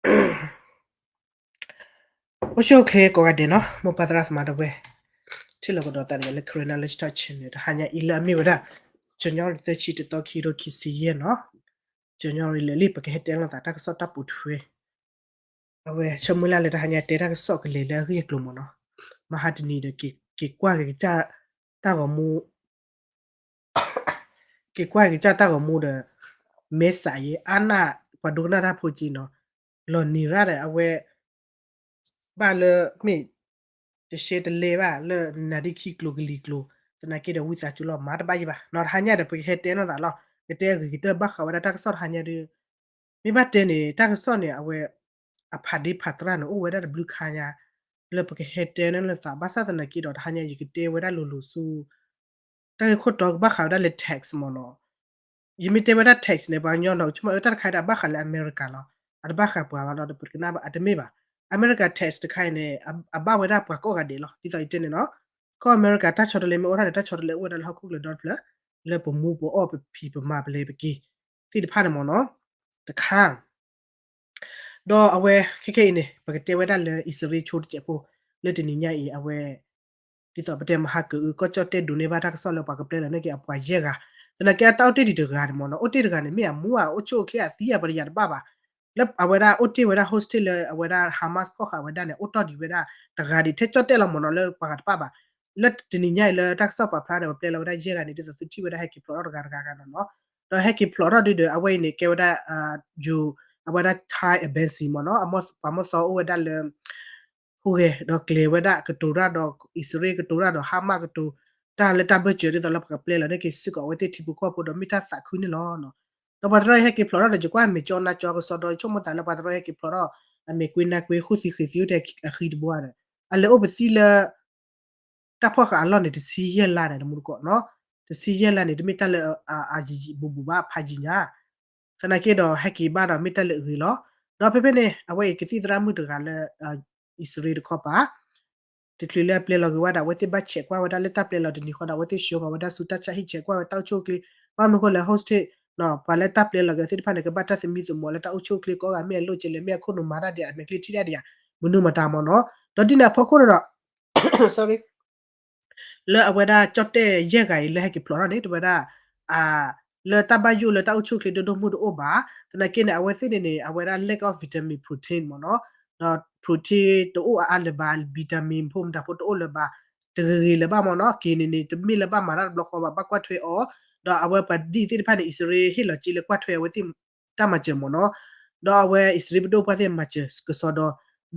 အိၣ်ဆူၣ်အိၣ်ချ့ကိးဂၤဒဲးနီၤ မိၢ်ပၢ်သရၣ်သမါတဝဲၢ် ထံၣ်လိာ်ကဒီးသးဒီးယၤလၢ Karen Knowledge Talk Channel တဟါညါအံၤလၢအမ့ၢ်ဝဲဒၣ် ကညီရံၣ်သၢဆံတသီ ခံကထိခံဆံယဲၢ်နီၤ ကညီရံၣ်လၢာ်လံ ပကဟဲတဲလိာ်သးတၢ်ကစီၣ်တၢ်ပိာ်ထွဲ အဝဲဆိမိၣ်လၢ်လၢတဟါညါတဲတၢ်ကစီၣ်ကလဲၤလၢအဂ့ၢ်အကျိၤမ့ၢ်နီၤ မဟါတနံၤဒီး က့ၤကွၢ်က့ၤကစၢ်တၢ်ဂီၤမူ က့ၤကွၢ်က့ၤကစၢ်တၢ်ဂီၤမူဒီး မဲာ်ဆှးယဲ အါနၢ်ပှၤဒိကနၣ်တၢ်ဖိက့နီၤ လီၤနံၤရၣ်ဒီးအဝဲ ဘၣ်လၢမ့ၢ် တရှဲတလဲဘၣ်လၢနၤဒ်ခံကျိၤကလံၤကျိၤ သနာ်က့ဒီးဝံသးစူၤလီၤမၤတဘၣ်ယံၤဘၣ် နီၤတဟါညါဒီး ပကဟဲတဲနီၤသးလီၤ ကတဲအဂ့ၤကတၢၢ်ဘၣ်ဃးဝဲဒၣ်တၢ်ကစီၣ်တဟါညါဒီး မ့ၢ်ဘၣ်တဲန့ၣ် တၢ်ကစီၣ်န့ၣ် အဝဲ အဖးဒ့ဖးတြၢ်န့ၣ် အိၣ်ဝဲဒၣ်တဘျုးခါညါ လၢပကဟဲတဲန့ၣ်လၢသး ဘၣ်ဆၣ်သနာ်က့ဒီး တဟါညါယကတဲဝဲဒၣ်လိၤလိၤဆူ တၢ်ဂ့ၢ်ခိၣ်တီကဘၣ်ဃးဝဲဒၣ်လၢ tax မ့ၢ်နီၤ ယမ့ၢ်တဲဝဲဒၣ် tax န့ၣ် ပှၤကညီနီၤ ဆိကမိၣ်အၢတၢ်တခါအံၤဒီး အဘၣ်ဃးလၢအမဲရကၤလီၤ အတဘၣ်ဃးပှၤဘၣ်နီၤ ဒီးပတကနၣ်ဘၣ် အတမ့ၢ်ဘၣ် အမဲရကၤ tax တခါအံၤန့ၣ် အဘၣ်ဝဲဒၣ်ပှၤကိးဂၤဒဲးလီၤ ဒ်သိးယတဲန့ၣ်နီၤ ကီၢ်အမဲရကၤတၢ်ဆီတလဲမ့ၢ်အိၣ်ထီၣ်န့ၣ် တၢ်ဆီတလဲအိၣ်ဝဲဒၣ်လၢဟီၣ်ခိၣ်ကျၢၤဒီတဖျၢၣ် လၢပမူပအီၣ်ပဖံးပမၤပလဲၤပက့ၤ သ့ၣ်တဖၣ်န့ၣ်မ့ၢ်နီၤ တခါ ဒီးအဝဲခဲခဲအံၤန့ၣ် ပကတဲဝဲဒၣ်လၢအံၣ်စရ့လးဆိတစဲးဖိ လၢတနံၤညါအံၤ အဝဲ ဒ်သိးပတဲမဟါကအု ကီၢ်ကၠီၣ်တဲၣ်ဒိးန့ၢ်ဘၣ်တၢ်ကစီၣ်လၢပှၤကပျဲလီၤန့ၢ်က့ၤအပှၤယဲၢ်ဂၤ သနာ်က့အတၢ်အိၣ်တ့ၢ်ဒံးတဂၤန့ၣ်မ့ၢ်နီၤ အိၣ်တ့ၢ်တဂၤန့ၣ် မ့ၢ်အမူအအိၣ်ဆူၣ်အိၣ်ချ့အသံအပတယၤတဘၣ်ဘၣ် လၢအဝဲဒၣ်အိၣ်တ့ၢ်ဝဲဒၣ် hostage လၢအဝဲဒၣ် Hamas ဖီၣ်ဃာ်ဝဲဒၣ်န့ၣ် အိၣ်တီၢ်ဒံးဝဲဒၣ်တဂၤဒံး ထဲကၠီၣ်တဲၣ်လီၤမ့ၢ်နီၤ လၢပှၤဂၤတဘၣ်ဘၣ် လၢတနံၤညါအံၤလၢတၢ်ကစီၣ်ပာ်ဖျါန့ၣ် ပပျဲလီၤဝဲဒၣ်ယဲၢ်ဂၤန့ၣ် ဒ်သိးသုထံၣ်ဝဲဒၣ်ဟဲက့ၤဖျိးထီၣ်တဂၤတဂၤဂၤနီၤ ဒီးဟဲက့ၤဖျိးထီၣ်ဒုဒီး အဝဲအံၤန့ၣ် ကဲဝဲဒၣ် ယိၤ အဝဲဒၣ် Thai embassy မ့ၢ်နီၤ ပှၤမီၢ်သီအိၣ်ဝဲဒၣ်လၢ ဟူးဂဲၤ ဒီးကျဲၤဝဲဒၣ်ကတိၤတၢ်ဒီးအံၣ်စရ့လးကတိၤတၢ်ဒီး Hamas ကတိၤတၢ်လၢတၢ်ဘၢၣ်စၢၤဒ်သိးလၢပကပျဲလီၤန့ၢ်က့ၤစ့ၢ်ကီးအဝဲသ့ၣ်ထံဖိကီၢ်ဖိဒီးမ့ၢ်တၢ်သးခုန့ၣ်လီၤ. ဒီးပှၤတရၢ်အံၤဟဲက့ၤဖျိးထီၣ်ဒီး ယကွၢ်မဲာ်ကၠီနါကၠီကစီဒီ ယဆိကမိၣ်သးလၢပှၤတရၢ်အံၤဟဲက့ၤဖျိးထီၣ် အမဲာ်ကွ့နါကွ့ ဃိၣ်သံဃ့ၤသံအိၣ်ထဲအဃံတဘိဒီး အလဲၤအိၣ်ပသံလၢ တၢ်ဖီၣ်ဃာ်အလီၢ်န့ၣ် တဆံယဲၢ်လါန့ၣ် တမူတကိးနီၤ တဆံယဲၢ်လါန့ၣ် တမ့ၢ်တၢ်လၢအယံာ်ယံာ်ဘူးဘူးဘၣ် ဖးယံာ်ညါ သနာ်က့ဒီးဟဲက့ၤဘၣ်ဒီးမ့ၢ်တၢ်လၢအဂ့ၤလီၤ. ဒီးဖဲဖဲန့ၣ် အဝဲအံၤကသံၣ်သရၣ်မုၣ်တဂၤလၢ အံၣ်စရ့လးတခီပၤ တချုးလၢအပျဲလီၤက့ၤဝဲဒီး အဝဲသ့ၣ်ဘၣ်ဆဲးကွၢ်ဝဲဒၣ်လၢတၢ်ပျဲလီၤတနံၤဃီဒီး အဝဲသ့ၣ်ဆှၢဃီၤဝဲဒၣ်ဆူတၢ်ဆါဟံၣ်ဆဲးကွၢ်ဝဲတၢ်အိၣ်ဆူၣ်အိၣ်ချ့ ဘၣ်မနုၤဃိလဲၣ် hostage ပှၤလၢတၢ်ပျဲလီၤက့ၤသ့ၣ်တဖၣ်န့ၣ် ကဘၣ်တၢ်သမံသမိးလၢတၢ်အိၣ်ဆူၣ်အိၣ်ချ့ ကိးဂၤမ့ၢ်အလိၣ်ကလဲၣ် မ့ၢ်အခိၣ်နူာ်မၤတၢ်ဒံး အမဲာ်ချံထံၣ်တၢ်ဒံးဧါ မနုၤမတၤမ့ၢ်နီၤ ဒီးဒ်န့ၣ်အဖီခိၣ်ဒီး sorry လၢအဝဲဒၣ်ကၠီၣ်တဲၣ်ယဲၢ်ဂၤအံၤလၢဟဲက့ၤဖျိးထီၣ်န့ၣ် တဝဲဒၣ် လၢတၢ်ဘၣ်ယိၣ်လၢတၢ်အိၣ်ဆူၣ်အိၣ်ချ့ဒိၣ်ဒိၣ်မုၢ်တအိၣ်ဘၣ် သနာ်က့န့ၣ် အဝဲသ့ၣ်န့ၣ်န့ၣ် အဝဲဒၣ် lack of vitamin protein မ့ၢ်နီၤ ဒီး protein တအိၣ်အါအါလၢၤဘၣ် vitamin ဖိမတၤဖိတအိၣ်လၢၤဘၣ် တဂ့ၤဂ့ၤလၢၤဘၣ်မ့ၢ်နီၤ က့ၤန့ၣ်န့ၣ် တမ့ၢ်လၢဘၣ်မၤတၢ်တဘျီဃီဘၣ် ဘၣ်ကွၢ်ထွဲအီၤ ဒီးအဝဲပှၤဒ်သ့ၣ်တဖၣ်န့ၣ် အံၣ်စရ့လးဟ့ၣ်လီၤစ့လၢကွၢ်ထွဲအဝဲသ့ၣ် တၢ်မၤစၢၤမ့ၢ်နီၤ ဒီးအဝဲအံၣ်စရ့လးပဒိၣ်ပှၢ်သ့ၣ်မၤစၢၤကစီဒီ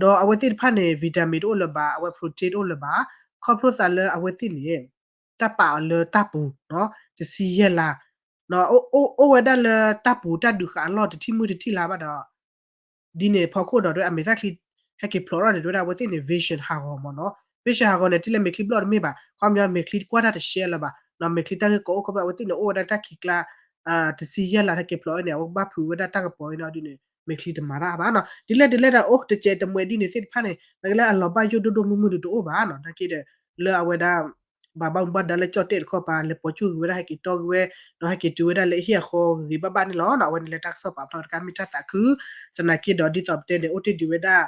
ဒီးအဝဲသ့ၣ်တဖၣ်န့ၣ် vitamin တအိၣ်လၢၤဘၣ် အဝဲ protein တအိၣ်လၢၤဘၣ် ခီဖျိသးလၢအဝဲသ့ၣ်န့ၣ် တၢ်ပာ်အီၤလၢတၢ်ပူၤ တဆံယဲၢ်လါ အိၣ်ဝဲဒၣ်လၢတၢ်ပူၤတၢ်ဒုးဃာ်အလီၢ်တထံၣ်မုၢ်တထံၣ်လါဘၣ်ဒီး ဒ်န့ၣ်ဖီခိၣ်ဒီး အမဲာ်သၣ်ချံ ဟဲက့ၤဖျိးထီၣ်န့ၣ် တဝဲဒၣ်အဝဲသ့ၣ်န့ၣ် vision ဟးဂီၤမ့ၢ်နီၤ vision ဟးဂီၤန့ၣ် တလဲမဲာ်ချံဘျီၣ်တမ့ၢ်ဘၣ် ခီပညီမဲာ်ချံကွၢ်တၢ်တရှဲလၢၤဘၣ် မဲာ်ချံတၢ်ဂ့ၢ်ကီအိၣ်ခီဖျိအဝဲသ့ၣ်န့ၣ် အိၣ်ဝဲဒၣ်တၢ်ခံးကျါ တဆံယဲၢ်လါဟဲက့ၤဖျိးန့ၣ် အဝဲကဘၣ်ဖုးဝဲဒၣ်တၢ်ကပီၤန့ၣ်ဒ်န့ၣ် မဲာ်ချံတမၤတၢ်ဘၣ်နီၤ ဒ်လဲၣ်ဒ်လဲၣ်ဒီး အိၣ်တစဲးတမှဲးဒ်န့ၣ်သ့ၣ်တဖၣ်န့ၣ် နကလဲၣ်အလီၤဘၣ်ယိၣ်ဒိၣ်ဒိၣ်မုၢ်မုၢ်ဒ်တအိၣ်ဘၣ်နီၤ နာ်က့ဒီး လၢအဝဲဒၣ် ဘၣ်ဘၣ်မူဘၣ်ဒါလၢကၠီၣ်တဲၣ်တခီပၤ လဲၤပိာ်ကၠူၣ်ဂ့ၤဝဲဒၣ် ဟဲက့ၤတီဂ့ၤဝဲ ဒီးဟဲက့ၤတုၤဝဲဒၣ်လၢအဟံၣ်အဃီဂ့ၤဂ့ၤဘၣ်ဘၣ်န့ၣ်လီၤ. အဝဲန့ၣ်လၢတၢ်ကစီၣ်ပာ်ဖျါတခါမ့ၢ်တၢ်သးခု သနာ်က့ဒီးဒ်သိးပတဲန့ၣ် အိၣ်တ့ၢ်ဒံးဝဲဒၣ်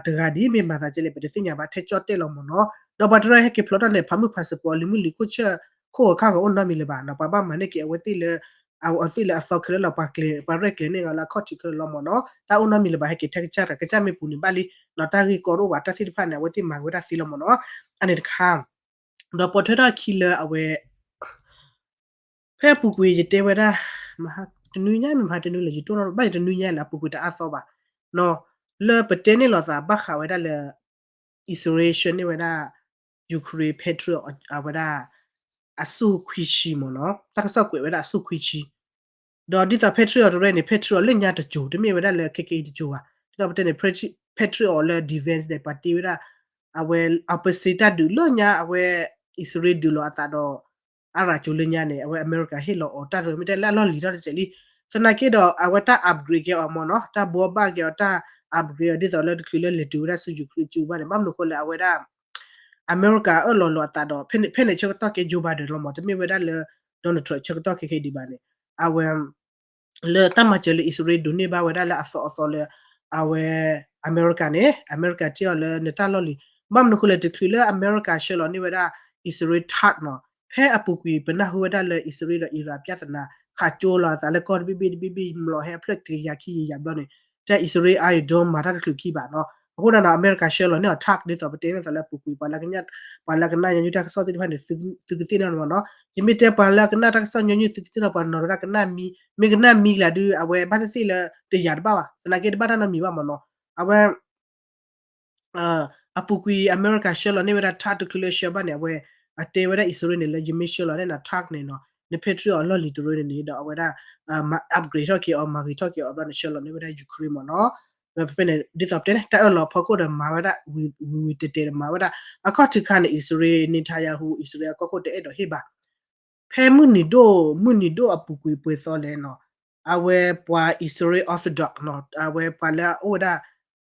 တဂၤဒ်မ့ၢ်မၤသးကဲလဲၣ် ပတသ့ၣ်ညါဘၣ်ထဲကၠီၣ်တဲၣ်လီၤမ့ၢ်နီၤ ဒီးပှၤတရၢဟဲက့ၤဖျိးထီၣ်န့ၣ် ဖးမုၢ်ဖးစပီၤ လံၤမုၢ်လံၤခိၣ်ဆၢၣ် ခိၣ်ဂီၤခါဂီၤအိၣ်နီတမံၤလၢၤဘၣ်နီၤ ပှၤဘၣ်မၤန့ၢ်က့ၤအဝဲသ့ၣ်လၢ အဝဲသ့ၣ်လၢအသီခဲလၢာ်လီၤ ပှၤကျဲၤ ပှၤရဲၣ်ကျဲၤန့ၢ်ဂ့ၤလၢအခီၣ်ထံးခဲလၢာ်လီၤမ့ၢ်နီၤ တၢ်အိၣ်နီတမံၤလၢၤဘၣ် ဟဲက့ၤထဲကစၢ်တၢ် ကစၢ်မ့ၢ်ပူၤန့ၣ်ဘၣ်လံနီၤ တၢ်ဂ့ၢ်ကီတအိၣ်ဘၣ် တၢ်သ့ၣ်တဖၣ်န့ၣ် အဝဲသ့ၣ်မၤဝဲဒၣ်သ့လီၤမ့ၢ်နီၤ အန့ၣ်တခါ ဒီးပိာ်ထွဲထီၣ်အခံလၢအဝဲ ဖဲအပူၤကွံာ်ယတဲဝဲဒၣ် တနွံညါမ့ၢ်မဟါတနွံလၢယတိၢ်နီၣ်ဘၣ်ယတနွံညါလၢအပူၤကွံာ်တအါသီဘၣ်နီၤ လၢပတဲန့ၢ်လီၤသးဘၣ်ဃးဝဲဒၣ်လၢ အံၣ်စရ့လးဆှၢန့ၢ်ဝဲဒၣ် Ukraine Patriot အဝဲဒၣ် အဆူၣ်ခွံဆံမ့ၢ်နီၤ တၢ်ကစီၣ်ကွဲးဝဲဒၣ်အဆူၣ်ခွံဆံ ဒီးဒ်သိး Patriot တရဲၣ်န့ၣ် Patriot လၢညါတစိၤ တမ့ၢ်ဝဲဒၣ်လၢခဲကဲအံၤတစိၤဘၣ် ဒ်သိးပတဲန့ၣ် Patriot လၢ defense န့ၣ် ပှၤတ့ဝဲဒၣ် အဝဲ opposite တၢ်ဒုးလၢညါ အဝဲ အံၣ်စရ့လးဒုးလီၤအသးဒီး အါရၣ်ကၠိလၢညါန့ၣ် အဝဲအမဲရကၤဟ့ၣ်လီၤအီၤ တၢ်တမ့ၢ်တဲလၢအလီၢ်လံၤထီၣ်တစဲးလံ သနာ်က့ဒီး အဝဲတၢ် upgrade က့ၤအီၤမ့ၢ်နီၤ တၢ်ဘှီဘၣ်က့ၤအီၤ တၢ် upgrade အီၤ ဒ်သိးလၢတချုးလၢလဲၤတုၤဝဲဒၣ်ဆူ Ukraine ကၠူဘၣ်န့ၣ် ဘၣ်မနုၤဃိလဲၣ် အဝဲဒၣ် အမဲရကၤအၢၣ်လီၤလီၤအသးဒီး ဖဲန့ၣ်ဆၢကတီၢ်ကဲ Joe Biden လီၤမ့ၢ် တမ့ၢ်ဝဲဒၣ်လၢ Donald Trump ဆၢကတီၢ်ခဲကဲဒံးဘၣ်န့ၣ် အဝဲ လၢတၢ်မၤစၢၤလၢအံၣ်စရ့လးဒိးန့ၢ်ဘၣ်ဝဲဒၣ်လၢအသီအသီလၢ အဝဲ အမဲရကၤန့ၣ် အမဲရကၤတဲအီၤလၢနတၢ်လီၢ်လံၤ ဘၣ်မနုၤအဃိလဲၣ် တချုးလၢအမဲရကၤဆှၢလီၤန့ၢ်ဝဲဒၣ် အံၣ်စရ့လး THAAD နီၤ ဖဲအပူၤကွံာ်ပနၢ်ဟူဝဲဒၣ်လၢ အံၣ်စရ့လးဒီး Iran ပြဿနာ ခးကၠိလီၤအသးလၢကီၢ်တဘ့ၣ်ဘ့ၣ်တဘ့ၣ်ဘ့ၣ် မျိာ်ဟဲအဖျၢၣ်တကယၤခံကယၤဘျီန့ၣ် တၢ်အံၣ်စရ့လး Iron Dome မၤတၢ်တချုးခံဘၣ်နီၤ အဃိန့ၣ်ဒီး အမဲရကၤဆှၢလီၤန့ၢ်အီၤ THAAD ဒ်သိးပတဲန့ၣ်သးလၢအပူၤကွံာ် ပှၤလၢကနၣ်ညီနုၢ်တၢ်ကစီၣ်သ့ၣ်တဖၣ်န့ၣ် သုကသ့ၣ်နီၣ်န့ၣ်မ့ၢ်နီၤ ယမ့ၢ်တဲပှၤလၢကနၣ်တၢ်ကစီၣ်ညီနုၢ် သုကသ့ၣ်နီၣ်ပှၤနီၤဝဲဒၣ်ကနၣ်မံ မ့ၢ်ကနၣ်မံကလၢဒုး အဝဲဘၣ်သ့ၣ်သ့ၣ်လၢတယာ်တဘၣ်ဘၣ် သနာ်က့တဘၣ်တၢ်နီတမံၤဘၣ်မ့ၢ်နီၤ အဝဲ အပူၤကွံာ်အမဲရကၤဆှၢလီၤန့ၢ်ဝဲဒၣ် THAAD တချုးလၢဆှၢဘၣ်န့ၣ် အဝဲ အတဲဝဲဒၣ်အံၣ်စရ့လးန့ၣ် လၢယမ့ၢ်ဆှၢလီၤန့ၢ်နၤ THAAD န့ၣ်နီၤ န Patriot အလီၢ်လံၤတရၢန့ၣ်န့ၣ်ဒီး အဝဲဒၣ် မၤ upgrade ထီၣ်က့ၤအီၤ မၤဂ့ၤထီၣ်က့ၤအီၤဘျီန့ၣ် ဆှၢလီၤန့ၢ်ဝဲဒၣ် Ukraine မ့ၢ်နီၤ ဖဲဖဲန့ၣ် ဒ်သိးပတဲန့ၣ် တၢ်အၢၣ်လီၤဖီခိၣ်ဒီးမၤဝဲဒၣ် ဝံၤဝံၤတဲာ်တဲာ်ဒီးမၤဝဲဒၣ် အခီၣ်ထံးခါန့ၣ် အံၣ်စရ့လး Netanyahu အံၣ်စရ့လးအကီၢ်ခိၣ်တအဲၣ်ဒိးဟ့ၣ်ဘၣ် ဖဲမုၢ်နံၤဒိၣ် မုၢ်နံၤဒိၣ်အပူၤကွံာ်ပှဲၤသီလဲၣ်နီၤ အဝဲပှၤအံၣ်စရ့လး Orthodox နီၤ အဝဲပှၤလၢအအိၣ်ဝဲဒၣ်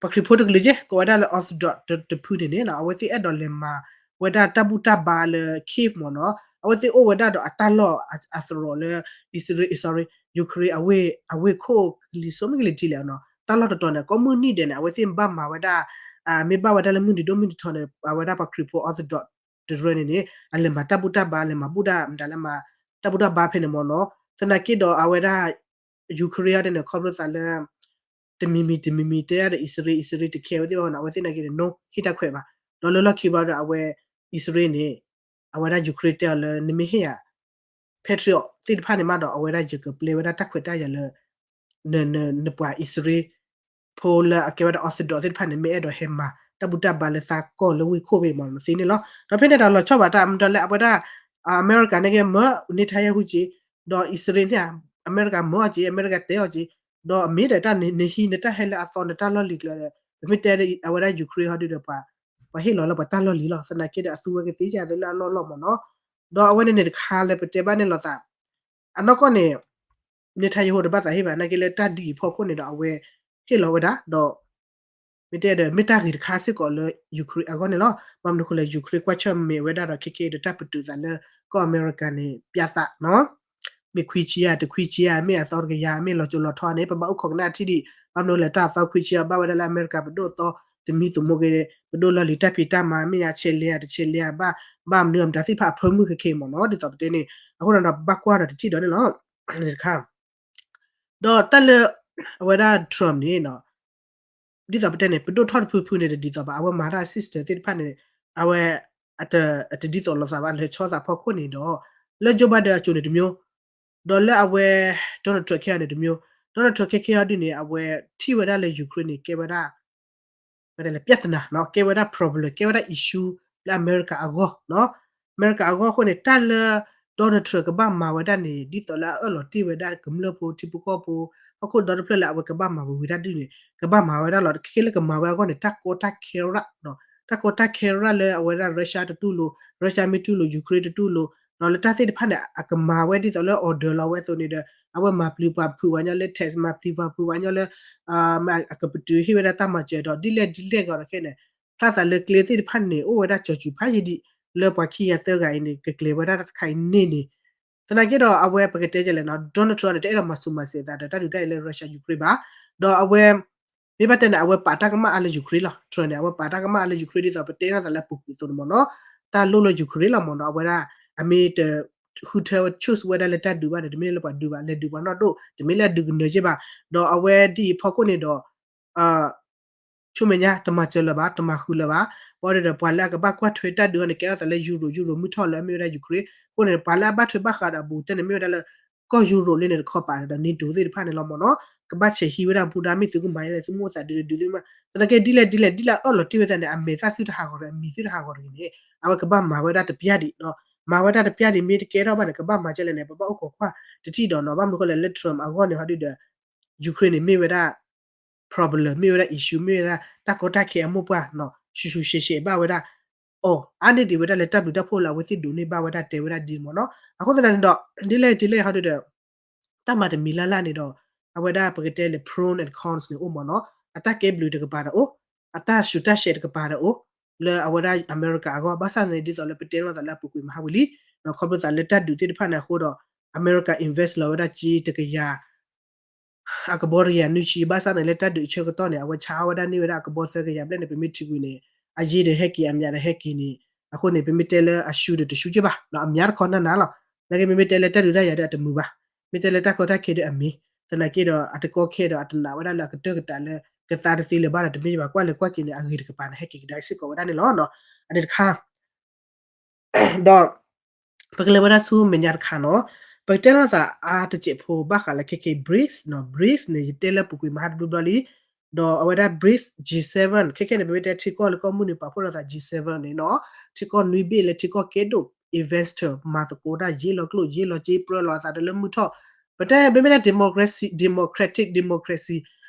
ပှၤခရံာ်ဖိတကလုာ်က့ ကိးဝဲဒၣ်လၢ Orthodox တဖုန့ၣ်န့ၣ်နီၤ အဝဲသ့ၣ်အဲၣ်ဒိးလဲၤမၤဝဲဒၣ်တၢ်ဘူၣ်တၢ်ဘါလၢ Kyiv မ့ၢ်နီၤ အဝဲသ့ၣ်အိၣ်ဝဲဒၣ်ဒီးအတၢ်လီၢ်အသရိာ်လၢ အံၣ်စရ့လး sorry Ukraine အဝ့ၢ်ခိၣ်ကလံၤစိးမ့ၢ်ကလံၤထံးလဲၣ်နီၤ တၢ်လီၢ်တတီၤန့ၣ် ကိးမုၢ်နံၤဒဲးန့ၣ် အဝဲသ့ၣ်ဘၣ်မၤဝဲဒၣ် မ့ၢ်ဘၣ်ဝဲဒၣ်လၢမုၢ်နံၤဒိၣ်မုၢ်နံၤထီန့ၣ် အဝဲဒၣ်ပှၤခရံာ်ဖိ Orthodox တရၢန့ၣ်န့ၣ် အလဲၤမၤတၢ်ဘူၣ်တၢ်ဘါ လဲၤမၤဘူၣ်တၢ်မတၤလဲၤမၤ တၢ်ဘူၣ်တၢ်ဘါဖဲန့ၣ်မ့ၢ်နီၤ သနာ်က့ဒီးအဝဲဒၣ် Ukraine အီၤဒ်န့ၣ် ခီဖျိသးလၢ တမံၤမံၤတမံၤမံၤတဲဒၣ်ဒီး အံၣ်စရ့လး အံၣ်စရ့လးတခဲဝဲသ့ၣ်ဘၣ်နီၤ အဝဲသ့ၣ်နာ်က့န့ၣ် no ဟ့ၣ်တၢ်ခွဲးဘၣ် ဒီးလၢလီၢ်ခံဘျီဒီးအဝဲ အံၣ်စရ့လးန့ၣ် အဝဲဒၣ် Ukraine တဲအီၤလၢနမ့ၢ်ဟ့ၣ်ယၤ Patriot သ့ၣ်တဖၣ်န့ၣ်မးဒီး အဝဲဒၣ်ယကပျဲဝဲဒၣ်တၢ်ခွဲးတၢ်ယာ်လၢ နပှၤအံၣ်စရ့လး ဖိလၢအကဲဝဲဒၣ် Orthodox သ့ၣ်တဖၣ်န့ၣ် မ့ၢ်အဲၣ်ဒိးဟဲမၤ တၢ်ဘူၣ်တၢ်ဘါလၢသးကီၢ်လၢဝ့ၢ်ခိၣ်ဘ့ၣ်မး နသ့န့ၣ်လီၤ. ဒီးဖဲန့ၣ်ဒီးလီၤဆီဘၣ်တၢ် မတၤလဲၣ် အဝဲဒၣ် အမဲရကၤန့ၣ်က့ မၢ Netanyahu က့ ဒီးအံၣ်စရ့လးန့ၣ် အမဲရကၤမၢအီၤက့ အမဲရကၤတဲအီၤက့ ဒီးအမ့ၢ်ဒီးတၢ်နဟံး နတၢ်ဟဲလၢအသီ နတၢ်လီၢ်လံၤကျၢၤဒီး ပမ့ၢ်တဲအဝဲဒၣ် Ukraine ဟီဒုဒီး ပှၤဟ့ၣ်လီၤလၢပှၤတၢ်လီၢ်လံၤလီၤ. သနာ်က့ဒီးအသူဝဲကသ့ဧါသ့လၢအလီၢ်လီၢ်မ့ၢ်နီၤ. ဒီးအဝဲန့ၣ်န့ၣ်တခါလၢပတဲဘၣ်န့ၣ်လိာ်သး အနီၢ်ကီၢ်န့ၣ် Netanyahu တဘၣ်သးဟ့ၣ်ဘၣ် နာ်က့လၢတၢ်ဒ်အံၤဖီခိၣ်န့ၣ်ဒီး အဝဲဟ့ၣ်လီၤဝဲဒၣ် ဒီး မ့ၢ်တဲဒီး မ့ၢ်တၢ်ဂ့ၤတခါစ့ၢ်ကီးလၢ Ukraine အဂီၢ်န့ၣ်လီၤ. ဘၣ်မနုၤအဃိလဲၣ် Ukraine ကွၢ်ဆၢၣ်မဲာ်ဝဲဒၣ်ဒီး ခဲကဲဒီးတၢ်ပတုာ်သးလၢကီၢ်အမဲရကၤန့ၣ် ပျးသးနီၤ မ့ၢ်ခွံဆံဧါ တခွံဆံဧါ မ့ၢ်အသီတကယၤ မ့ၢ်လီၤစိၤလီၤထီန့ၣ် ပဘၣ်အိၣ်ခိးကနၣ်ထံၣ်ဒံး ဘၣ်မနုၤလဲၣ် တၢ်အသီခွံဆံဧါ ဘၣ်ဝဲဒၣ်လၢအမဲရကၤပဒိၣ်အသီ သမံသမိးက့ၤ ပဒိၣ်လီၢ်လံၤတၢ်ဖံးတၢ်မၤ မ့ၢ်ယါဆဲးလဲၤဧါ တဆဲးလဲၤဧါ ဘၣ် ဘၣ်မနုၤအမတၤသ့ၣ်တဖၣ်အဖၢမုၢ်ခဲခဲမ့ၢ်နီၤ ဒ်သိးပတဲန့ၣ် အဃိဒီးဘၣ်ကွၢ်ဒီးတထံၣ်ဒီးန့ၣ်လီၤ တခါ ဒီးတၢ်လၢ အဝဲဒၣ် Trump န့ၣ် ဒ်သိးပတဲန့ၣ် ပဒိၣ်ထီၣ်တဖုဖုန့ၣ်တဒ်သိးဘၣ် အဝဲမၤတၢ် assistant သ့ၣ်တဖၣ်န့ၣ် အဝဲ အတဒ်သိးလိာ်သးဘၣ် လဲၤဆီသးဖီခိၣ်န့ၣ်ဒီး လၢ Joe Biden အစိၤန့ၣ်တမျိုး ဒီးလၢအဝဲ Donald Trump ခဲအံၤန့ၣ်တမျိုး Donald Trump ခဲခဲအံၤဒ်န့ၣ် အဝဲထံၣ်ဝဲဒၣ်လၢ Ukraine န့ၣ် ကဲဝဲဒၣ် ပြဿနာ ကဲဝဲဒၣ် problem ကဲဝဲဒၣ် issue လၢအမဲရကၤအဂီၢ် အမဲရကၤအဂီၢ်အဃိန့ၣ် တၢ်လၢ Donald Trump ကဘၣ်မၤဝဲဒၣ်န့ၣ် ဒ်သိးလၢအအၢၣ်လီၤတ့ၢ်ဝဲဒၣ်ကမျၢၢ်ဖိထံဖိကီၢ်ဖိ ဟီၣ်ခိၣ်ဒီတဖျၢၣ်လၢအဝဲကဘၣ်မၤဝဲဝံၤတၢ်ဒုးန့ၣ် ကဘၣ်မၤဝဲဒၣ်လီၤ. ခဲလၢာ်ကမၤဝဲအဂီၢ်န့ၣ် တၢ်ကီတၢ်ခဲရၣ် တၢ်ကီတၢ်ခဲရၣ်လၢအဝဲဒၣ် Russia တတူၢ်လိာ် Russia မ့ၢ်တူၢ်လိာ် Ukraine တတူၢ်လိာ် လၢတၢ်သ့ၣ်တဖၣ်န့ၣ် အကမၤဝဲဒ်သိးလၢ order လီၤဝဲအသိးန့ၣ်ဒီး အဝဲမၤပျံၤပှၤဖုးဝဲညီလၢ tax မၤပျံၤပှၤဖုးဝဲညီလၢ အကပတုာ်ဟ့ၣ်ဝဲဒၣ်တၢ်မၤစၢၤဒီး ဒ်လဲၣ်ဒ်လဲၣ်ဂီၤဒီးခဲန့ၣ် ဖျါသးလၢကျဲသ့ၣ်တဖၣ်န့ၣ် အိၣ်ဝဲဒၣ်ကၠီၤစူၤဖးယံာ်ဒံး လၢပှၤခံဂၤသၢဂၤအံၤန့ၣ် ကကျဲၤဝဲဒၣ်တၢ်တခါအံၤန့ၣ်န့ၣ် သနာ်က့ဒီး အဝဲပကတဲဒ်လဲၣ်နီၤ Donald Trump န့ၣ် တအဲၣ်ဒိးမၤဆူၣ်မၤစဲးသးဒီးတၢ်ဒုးတၢ်ယၤလၢ Russia Ukraine ဘၣ် ဒီးအဝဲ မ့ၢ်ဘၣ်တဲန့ၣ် အဝဲပာ်တၢ်ကမၣ်အါလၢ Ukraine လီၤ. Trump န့ၣ် အဝဲပာ်တၢ်ကမၣ်အါလၢ Ukraine ဒ်သိးပတဲန့ၣ်သးလၢအပူၤကွံာ်အသိးန့ၣ်မ့ၢ်နီၤ တၢ်လိၣ်လၢ Ukraine လီၤမ့ၢ်နီၤ အဝဲဒၣ် အမ့ၢ်တ ဃုထၢဝဲ choose ဝဲဒၣ်လၢတၢ်ဒုးဘၣ်န့ၣ် တမ့ၢ်လၢပှၤဒုးဘၣ် လဲၤဒုးပှၤနီၢ်ဒိၣ် တမ့ၢ်လၢအဒုးကနၢၤက့ဘၣ် ဒီးအဝဲဒ်အံၤဖီခိၣ်န့ၣ်ဒီး ဆူမဲာ်ညါ တမၤစၢၤလၢၤဘၣ် တမၤဃုာ်လၢၤဘၣ် ဘၣ်ဒီး ပှၤလၢအကဘၣ်ကွၢ်ထွဲတၢ်ဒုးအီၤန့ၣ် ကဲထီၣ်သးလၢ Europe Europe မုၢ်ထီၣ်လၢအမ့ၢ်ဝဲဒၣ် Ukraine အဃိန့ၣ် ပှၤလၢအဘၣ်ထွဲဘၣ်ဃးဒီးအဘူးကတၢၢ်န့ၣ် မ့ၢ်ဝဲဒၣ်လၢ ကီၢ် Europe လၢန့ၣ်တခီပၤဒီး NATO သ့ၣ်တဖၣ်န့ၣ်လီၤမ့ၢ်နီၤ ကဘၣ်ဆဲးဟံးဝဲဒၣ်ဘူဒါမ့ၢ်သုကမၤလဲၣ် သုမိၣ်သးဒုးဒုးသ့ၣ်မး သနာ်က့ဒ်လဲၣ်ဒ်လဲၣ် ဒ်လၢအအၢၣ်လီၤတ့ၢ်ဝဲသးန့ၣ် အမဲာ်သၣ်သုတဟးဂီၤဒီး အမံၤသုတဟးဂီၤတဂ့ၤန့ၣ် အဝဲကဘၣ်မၤဝဲဒၣ်တပျၢ်ဒံး မၤဝဲဒၣ်တပျၢ်ဒံး မ့ၢ်တကဲထီၣ်ဘၣ်န့ၣ် ကဘၣ်မၤကဲလဲၣ်န့ၣ် ပဘၣ်အိၣ်ခိးကွၢ်တထံၣ်ဒီးနီၤ ဘၣ်မနုၤဃိလဲၣ်လၢ Trump အဂီၢ်န့ၣ်ဟီဒုဒီး Ukraine န့ၣ် မ့ၢ်ဝဲဒၣ် problem မ့ၢ်ဝဲဒၣ် issue မ့ၢ်ဝဲဒၣ် တၢ်ကီတၢ်ခဲအမိၢ်ပှၢ်နီၤ ဆူၣ်ဆူၣ်ရှဲရှဲဘၣ်ဝဲဒၣ် အီၤ အါန့ၢ်ဒံးဝဲဒၣ်လၢတၢ်ဘျုးတၢ်ဖှိၣ်လၢအဝဲသ့ၣ်ဒိးန့ၢ်ဘၣ်ဝဲဒၣ်တဲဝဲဒၣ်ဒ်န့ၣ်မ့ၢ်နီၤ အဃိသတးန့ၣ်ဒီး ဒ်လဲၣ်ဒ်လဲၣ်ဟီဒုဒီး တၢ်မၤတမံၤလၢ်လၢ်န့ၣ်ဒီး အဝဲဒၣ်ပကတဲလၢ pros and cons န့ၣ်အိၣ်မ့ၢ်နီၤ အတၢ်ကဲဘျုးတကပၤဒီးအိၣ် အတၢ်ဆူးတၢ်ဆဲးတကပၤဒီးအိၣ် လၢအဝဲဒၣ်အမဲရကၤအဂီၢ် ဘၣ်ဆၣ်သနာ်က့ဒ်သိးလၢပတဲလိာ်သးလၢအပူၤကွံာ်မဟါဝံၤလံ ဒီးခီဖျိသးလၢတၢ်ဒုးသ့ၣ်တဖၣ်န့ၣ်အဃိဒီး အမဲရကၤ invest လီၤဝဲဒၣ်ကၠံတကယၤ အကဘီတကယၤနွံဆံ ဘၣ်ဆၣ်သနာ်က့လၢတၢ်ဒုးဆၢကတီၢ်န့ၣ် အဝဲဆါထီၣ်ဝဲဒၣ်န့ၢ်ဝဲဒၣ်အကဘီသၢကယၤဘျဲၣ်န့ၣ် ပမ့ၢ်ထုးကွံာ်န့ၣ် အယ့ၢ်ဒီးဟဲက့ၤ အမျးဒီးဟဲက့ၤန့ၣ် အဃိန့ၣ် ပမ့ၢ်တဲလၢအရှုံးဒီးတရှုံးက့ဘၣ် အမျးတခီနၢ်နၢ်လီၤ. သနာ်က့ မ့မ့ၢ်တဲလၢတၢ်ဒုးတၢ်ယၤဒီးအတမုာ်ဘၣ်, မ့ၢ်တဲလၢတၢ်ကီတၢ်ခဲဒီးအမ့ၢ်, သနာ်က့ဒီးအတကီခဲဒီးအတနာ်ဝဲဒၣ်လၢအကတၢၢ်ကတၢၢ်လၢ ကသါတသ့လၢၤဘၣ်ဒီး တမ့ၢ်ဘၣ် ကွၢ်လဲၤကွၢ်က့ၤန့ၣ် အဂ့ၤတကပၤန့ၣ် ဟဲက့ၤကဒါစ့ၢ်ကီးဝဲဒၣ်န့ၣ်လီၤ. အန့ၣ်တခါ ဒီး ပကလဲၤဝဲဒၣ်ဆူမဲာ်ညါတခါနီၤ, ပကတဲလိာ်သးအါတစဲးဖိဘၣ်ဃးလၢခဲခဲအံၤ ဘရံးစ် နီၤ, ဘရံးစ်န့ၣ် ယတဲလၢပူၤကွံာ်မဟါတဘျီဘျီလံ, ဒီးအဝဲဒၣ် ဘရံးစ် G seven ခဲခဲန့ၣ် ပမ့ၢ်တဲထံကီၢ်လၢကီၢ်မုၢ်နုာ်ပာ်ဖှိၣ်လိာ်သး G seven န့ၣ်နီၤ, ထံကီၢ်နွံဘ့ၣ်လၢထံကီၢ်ကဲဒိၣ် investor မၤသကိးတၢ် ယ့ၢ်လီၤကျိၣ်ယ့ၢ်လီၤစ့ ပြၢလီၤအသးဒီးလၢမုၢ်ထီၣ်, ပတဲမ့မ့ၢ်ဒၣ် democracy democratic democracy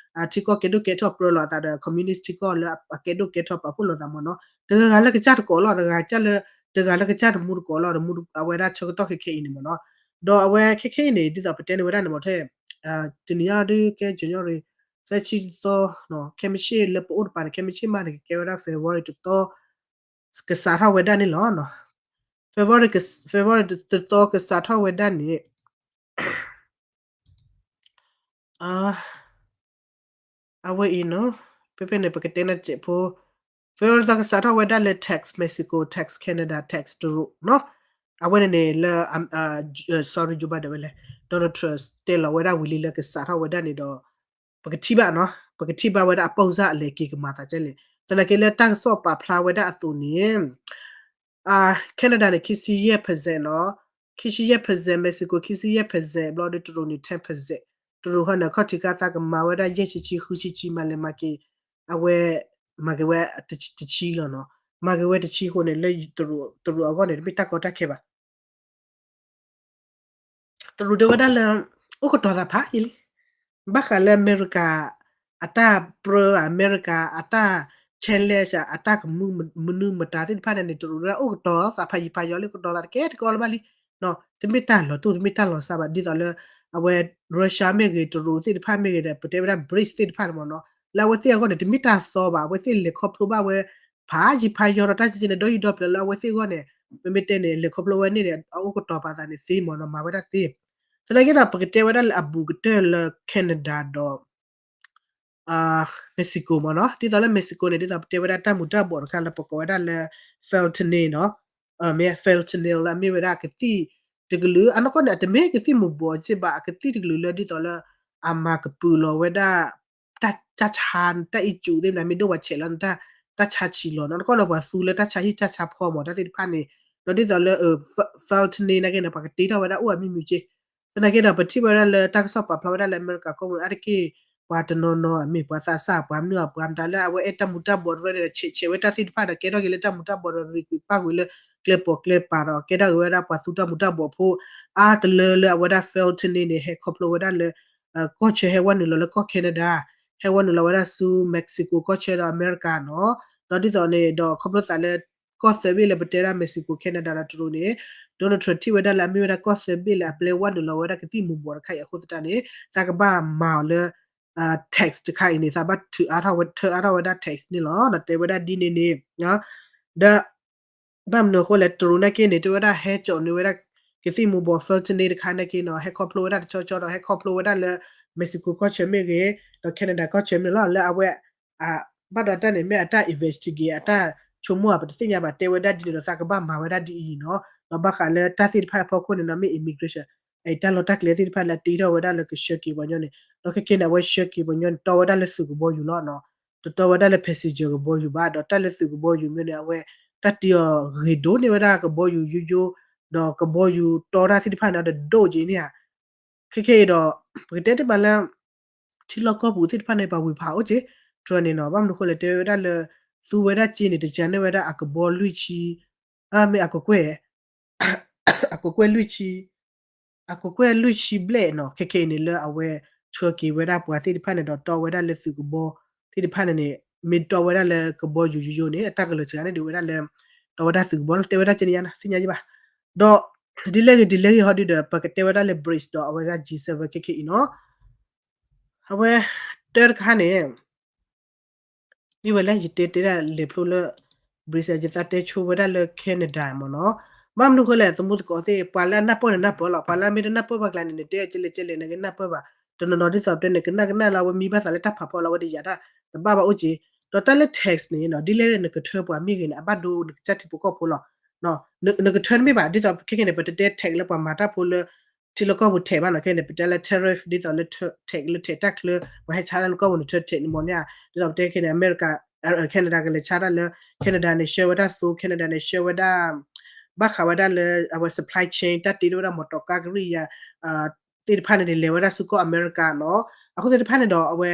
ထံကီၢ်ကဲဒိၣ်ကဲထီၣ်ပြၢလီၤအသးဒီး communist ထံကီၢ်လၢအကဲဒိၣ်ကဲထီၣ်ပာ်ဖှိၣ်လိာ်သးမ့ၢ်နီၤ, တဂၤဂၤလၢကစၢ်တကိးလီၤ, တဂၤလၢ တဂၤလၢကစၢ်တမူတကိးလီၤ, တမူအဝဲဒၣ်ဆၢကတီၢ်ခဲခဲအံၤန့ၣ်မ့ၢ်နီၤ, ဒီးအဝဲခဲခဲအံၤန့ၣ် ဒ်သိးပတဲန့ၢ်ဝဲဒၣ်န့ၣ်မ့ၢ်ထဲ တနံၤအံၤဒုးကဲ January သၢဆံတသီ, ခဲမုၢ်ဆ့ၣ်လၢပအိၣ်တပၤန့ၣ် ခဲမုၢ်ဆ့ၣ်မးန့ၣ် ကကဲဝဲဒၣ် February တသီ ကစးထီၣ်ဝဲဒၣ်န့ၣ်လီၤ. February February တသီကစးထီၣ်ဝဲဒၣ်န့ၣ် အဝဲအံၤနီၤ, ဖဲဖဲန့ၣ် ပကတဲနၢ်စဲးဖိ, February တသီကစးထီၣ်ဝဲဒၣ်လၢ tax Mexico, tax Canada, tax တရူးနီၤ, အဝဲန့ၣ်န့ၣ်လၢ sorry ယိဘၣ်ဒၣ်ဝဲလဲၣ်, Donald Trump တဲလီၤဝဲဒၣ်ဝံၤလံလၢကစးထီၣ်ဝဲဒၣ်န့ၣ်ဒီး ပကထံၣ်ဘၣ်နီၤ, ပကထံၣ်ဘၣ်ဝဲဒၣ်အပိၢ်စၢ်အလဲၤက့ၤကမၤသးကဲလဲၣ်, သနာ်က့လၢတၢ်ကစီၣ်ပာ်ဖျါဝဲဒၣ်အသိးန့ၣ် Canada န့ၣ် ခံဆံယဲၢ် percent နီၤ, ခံဆံယဲၢ် percent, Mexico ခံဆံယဲၢ် percent ဘျီဒီးတရူးန့ၣ် ten percent, တရူးဟီန့ၣ် အခီၣ်ထံးခါသးကမၤဝဲဒၣ်ယဲၢ်ဆံဆံ ဃုဆံဆံ မၤလဲၤမၤက့ၤ, အဝဲ မၤက့ၤဝဲ တဆံလီၤနီၤ, မၤက့ၤဝဲတဆံအဃိန့ၣ် လၢတရူးအဂီၢ်န့ၣ် တမ့ၢ်တၢ်ကီတၢ်ခဲဘၣ် တရူးတဲဝဲဒၣ်လၢ အိၣ်ကတီၤသးဖးယံာ်လံ, ဘၣ်ဃးလၢအမဲရကၤ အတၢ်ပြၢ အမဲရကၤ အတၢ် challenge အတၢ်ကမူမနုၤမတၤသ့ၣ်တဖၣ်န့ၣ်န့ၣ် တရူးဒၣ်အိၣ်ကတီၤသးဖးယံာ်ဖးယီၤလံ, ကတီၤသးတကဲတကီလၢၤဘၣ်လံ, တမ့ၢ်တၢ်လီၤတိၢ် တမ့ၢ်တၢ်လီၤစှၤဘၣ်, ဒ်သိးလၢ အဝဲ Russia မ့ၢ်ဂ့ၤ တရူးသ့ၣ်တဖၣ်မ့ၢ်ဂ့ၤဒီး ပတဲဝဲဒၣ် ဘရံးစ် သ့ၣ်တဖၣ်န့ၣ်မ့ၢ်နီၤ, လၢအဝဲသ့ၣ်အဂီၢ်န့ၣ် တမ့ၢ်တၢ်သီဘၣ်, အဝဲသ့ၣ်လဲၤခီဖျိဘၣ်ဝဲ ဖးယံာ်ဖးယီၤဒီးတၢ်စံၣ်စ့န့ၣ် ဒီးယံၤဒီးဖျၢၣ်လၢအဝဲသ့ၣ်အဂီၢ်န့ၣ်, မ့မ့ၢ်တဲန့ၣ် လဲၤခီဖျိဝဲန့ၣ်န့ၣ် အအိၣ်ကတီၤပာ်သးန့ၣ်သ့မ့ၢ်နီၤ, မၤဝဲဒၣ်သ့, သနာ်က့ဒီး ပကတဲဝဲဒၣ်လၢအဘူးကတၢၢ်လၢ Canada ဒီး Mexico မ့ၢ်နီၤ, ဒ်သိးလၢ Mexico န့ၣ် ဒ်သိးပတဲဝဲဒၣ်တၢ်မူၤတၢ်ဘှီးတခါလၢပကိးဝဲဒၣ်လၢ fentanyl နီၤ, မ့ၢ် fentanyl လၢအမ့ၢ်ဝဲဒၣ်ကသံၣ်တကလုာ်, အနီၢ်ကီၢ်န့ၣ် အတမ့ၢ်ကသံၣ်မူၤဘှီးစ့ၢ်ဘၣ်, အကသံၣ်တကလုာ်လၢဒ်သိးလၢ အမၤကပုာ်လီၤဝဲဒၣ် တၢ်ဆါ တၢ်အံၣ်စူးသ့ၣ်မနုၤ မ့ၢ်ဒိၣ်ဝဲဆဲးလီၤန့ၣ် တၢ်ဆါဆံးလီၤနီၤ, အနီၢ်ကီၢ်လၢပှၤသူလၢတၢ်ဆါဟံၣ်တၢ်ဆါဖီမ့ၢ် တၢ်သ့ၣ်တဖၣ်န့ၣ်, ဒီးဒ်သိးလၢ fentanyl နာ်က့န့ၣ် ပှၤကတ့ထီၣ်ဝဲဒၣ်အိၣ်အမံၤမံၤက့, သနာ်က့ဒီး ပထံၣ်ဝဲဒၣ်လၢတၢ်ကစီၣ်ပာ်ဖျါဝဲဒၣ်လၢ အမဲရကၤကီၢ်ပူၤန့ၣ် အါတက့ၢ် ပှၤတနီၤနီၤ အမ့ၢ်ပှၤသးစၢ် ပှၤမနုၤ ပှၤမတၤလၢအဝဲအဲၣ်တၢ်မူၤတၢ်ဘှီးတရၢန့ၣ်ဒီး ဆဲးဆဲးဝဲတၢ်သ့ၣ်တဖၣ်ဒီး ကဲထီၣ်က့ၤလၢတၢ်မူၤတၢ်ဘှီးဒီး ရံးကွံာ်ပၣ်ကွံာ်လၢ ကျဲပိာ်ကျဲပၤဒီး ကဲထီၣ်က့ၤဝဲဒၣ်ပှၤသူတၢ်မူၤတၢ်ဘှီးဖိ အါတလၢလၢအဝဲဒၣ် fentanyl န့ၣ် ဟဲခီဖျိဝဲဒၣ်လၢ ကီၢ်ဆၢဟဲဝဲနုာ်လီၤလၢကီၢ် Canada, ဟဲဝဲနုာ်လီၤဝဲဒၣ်ဆူ Mexico ကီၢ်ဆၢဒီးအမဲရကၤနီၤ, ဒီးဒ်သိးန့ၣ်ဒီးခီဖျိသးလၢ ကီၢ်သၢဘ့ၣ်လၢပတဲဒၣ် Mexico, Canada ဒီးတရူးန့ၣ် Donald Trump ထံၣ်ဝဲဒၣ်လၢအမ့ၢ်ဝဲဒၣ်ကီၢ်သၢဘ့ၣ်လၢအပျဲဝဲနုာ်လီၤဝဲဒၣ်ကသံၣ်မူၤဘှီးတခါအံၤအဃိသတးန့ၣ် သးကဘၣ်မၤအီၤလၢ tax တခါအံၤန့ၣ် သးဘၣ်ထုးအါထီၣ်ဝဲ ထုးအါထီၣ်ဝဲဒၣ် tax န့ၣ်လီၤ. ဒီးတဲဝဲဒၣ်ဒ်န့ၣ်န့ၣ် ဒီး ဘၣ်မနုၤအဃိလဲၣ် တရူးနာ်က့န့ၣ် တဲဝဲဒၣ်ဟဲစိာ်န့ၢ်ဝဲဒၣ် ကသံၣ်မူၤဘှီး fentanyl တခါနာ်က့နီၤ ဟဲခီဖျိဝဲဒၣ်တဆီဆီဒီး ဟဲခီဖျိဝဲဒၣ်လၢ Mexico ကီၢ်ဆၢမ့ၢ်ဂ့ၤ ဒီး Canada ကီၢ်ဆၢမ့ၢ်လီၤ လၢအဝဲ ဘၣ်ဒီးတၢ်န့ၣ် မ့ၢ်အတၢ် investigate အတၢ်ဆိကမိၣ်ဧါ ပတသ့ၣ်ညါဘၣ် တဲဝဲဒၣ်ဒ်န့ၣ်ဒီး သးကဘၣ်မၤဝဲဒၣ်ဒ်အံၤနီၤ ဒီးဘၣ်ဃးလၢတၢ်သ့ၣ်တဖၣ်အဖီခိၣ်န့ၣ်နီၤ မ့ၢ် immigration အတၢ်လီၢ်တၢ်ကျဲသ့ၣ်တဖၣ်လၢအတ့ထီၣ်ဝဲဒၣ်လၢကဆှၢက့ၤပှၤကညီန့ၣ် ဒီးခဲကနံၣ်န့ၣ် အဝဲဆှၢက့ၤပှၤကညီန့ၣ် တီဝဲဒၣ်လၢသုးကဘီယူၤလီၤနီၤ တတီဝဲဒၣ်လၢ passenger ကဘီယူၤဘၣ် ဒီးတၢ်လၢသုးကဘီယူၤမ့ၢ်န့ၣ် အဝဲ တၢ်တ့အီၤဂ့ၤဒိၣ်န့ၢ်ဝဲဒၣ်ကဘီယူၤယိယိ ဒီးကဘီယူၤတီတၢ်သ့ၣ်တဖၣ်န့ၣ် တဒိၣ်က့ၤန့ၣ်ဧါ ခဲခဲအံၤဒီး ပကတဲတ့ၢ်မးလၢ ထံလီၢ်ကီၢ်ပူၤသ့ၣ်တဖၣ်န့ၣ် ပှၤဝံၤဖးအိၣ်က့ၤ Trump န့ၣ်နီၤ ဘၣ်မနုၤဃိလဲၣ် တဲဝဲဒၣ်လၢ သူဝဲဒၣ်စ့န့ၣ် တကးန့ၢ်ဝဲဒၣ်အကဘီလွံၢ်ဆံ မ့ၢ်အကကွဲၢ် အကကွဲၢ်လွံၢ်ဆံ အကကွဲၢ်လွံၢ်ဆံဘျဲၣ်နီၤ ခဲခဲအံၤန့ၣ် လၢအဝဲဆှၢက့ၤဝဲဒၣ်ပှၤသ့ၣ်တဖၣ်န့ၣ်ဒီး တီဝဲဒၣ်လၢသုးကဘီသ့ၣ်တဖၣ်န့ၣ်န့ၣ် မ့ၢ်တီဝဲဒၣ်လၢကဘီယူၤယိယိန့ၣ် အတၢ်ကလၢာ်စှၤန့ၣ်ဒုးဝဲဒၣ်လၢ တီဝဲဒၣ်သုးကဘီလီၤ တဲဝဲဒၣ်ကဲန့ၣ်ယါနၤ သ့ၣ်ညါယံဘၣ် ဒီး ဒ်လဲၣ်ဂ့ၤဒ်လဲၣ်ဂ့ၤဟီဒုဒီး ပကတဲဝဲဒၣ်လၢ ဘရံးစ် ဒီးအဝဲဒၣ် G seven ခဲခဲအံၤနီၤ အဝဲ တၢ်တခါန့ၣ် မ့ၢ်ဝဲလၢ ယတဲတဲဒၣ်လဲၤဖျိလၢ ဘရံးစ် ယသးတဲဆိဝဲဒၣ်လၢ Canada မ့ၢ်နီၤ ဘၣ်မနုၤဃိလဲၣ် သမူသကိးသ့ၣ် ပှၤလၢအနၢ်ပၢၢ်န့ၣ်နၢ်ပၢၢ်လီၤ ပှၤလၢအမ့ၢ်တနၢ်ပၢၢ်ဘၣ်ကျါန့ၣ်န့ၣ် တဲကဲလဲၣ်ကဲလဲၣ်န့ၣ် ကနၢ်ပၢၢ်ဘၣ် တနီၤနီၤဒ်သိးပတဲန့ၣ် ကနၣ်ကနၣ်လၢအဝဲမံဘၣ်သးလၢတၢ်ဖးဖီလီၤ အဝဲတယာ်တၢ်တဘၣ်ဘၣ်အိၣ်က့ၤ, ဒီးတၢ်လၢ tax န့ၣ်နီၤ ဒ်လဲၣ်နကထၢပှၤမ့ၢ်ဂ့ၤန့ၣ် အဘၣ်ဒိနကစၢ်ထံဖိကီၢ်ဖိလီၤ. နကထၢတမ့ၢ်ဘၣ် ဒ်သိးခဲခဲန့ၣ် ပတတဲ tax လၢပှၤမၤတၢ်ဖိလၢ ထံလၢကီၢ်ပူၤ tax ဘၣ်နီၤ, ခဲန့ၣ် ပတဲလၢ tariff ဒ်သိးလၢ tax လၢ tax တၢ်ချၢ ပှၤဟဲဆါတၢ်လၢကီၢ်ပူၤန့ၣ် ထၢ tax န့ၣ်မ့ၢ်န့ၣ်, ဒ်သိးပတဲခဲန့ၣ် အမဲရကၤ Canada ကလဲၤဆါတၢ်လၢ Canada န့ၣ် ဆှၢဝဲဒၣ်သိ Canada န့ၣ် ဆှၢဝဲဒၣ် ဘၣ်ဃးဝဲဒၣ်လၢ အဝဲ supply chain တၢ်တ့ထီၣ်ဝဲဒၣ် မီတီၤကါကရံၣ်ယါ သ့ၣ်တဖၣ်န့ၣ်န့ၣ် လဲၤဝဲဒၣ်ဆူကီၢ်အမဲရကၤနီၤ, အဃိသ့ၣ်တဖၣ်န့ၣ်ဒီးအဝဲ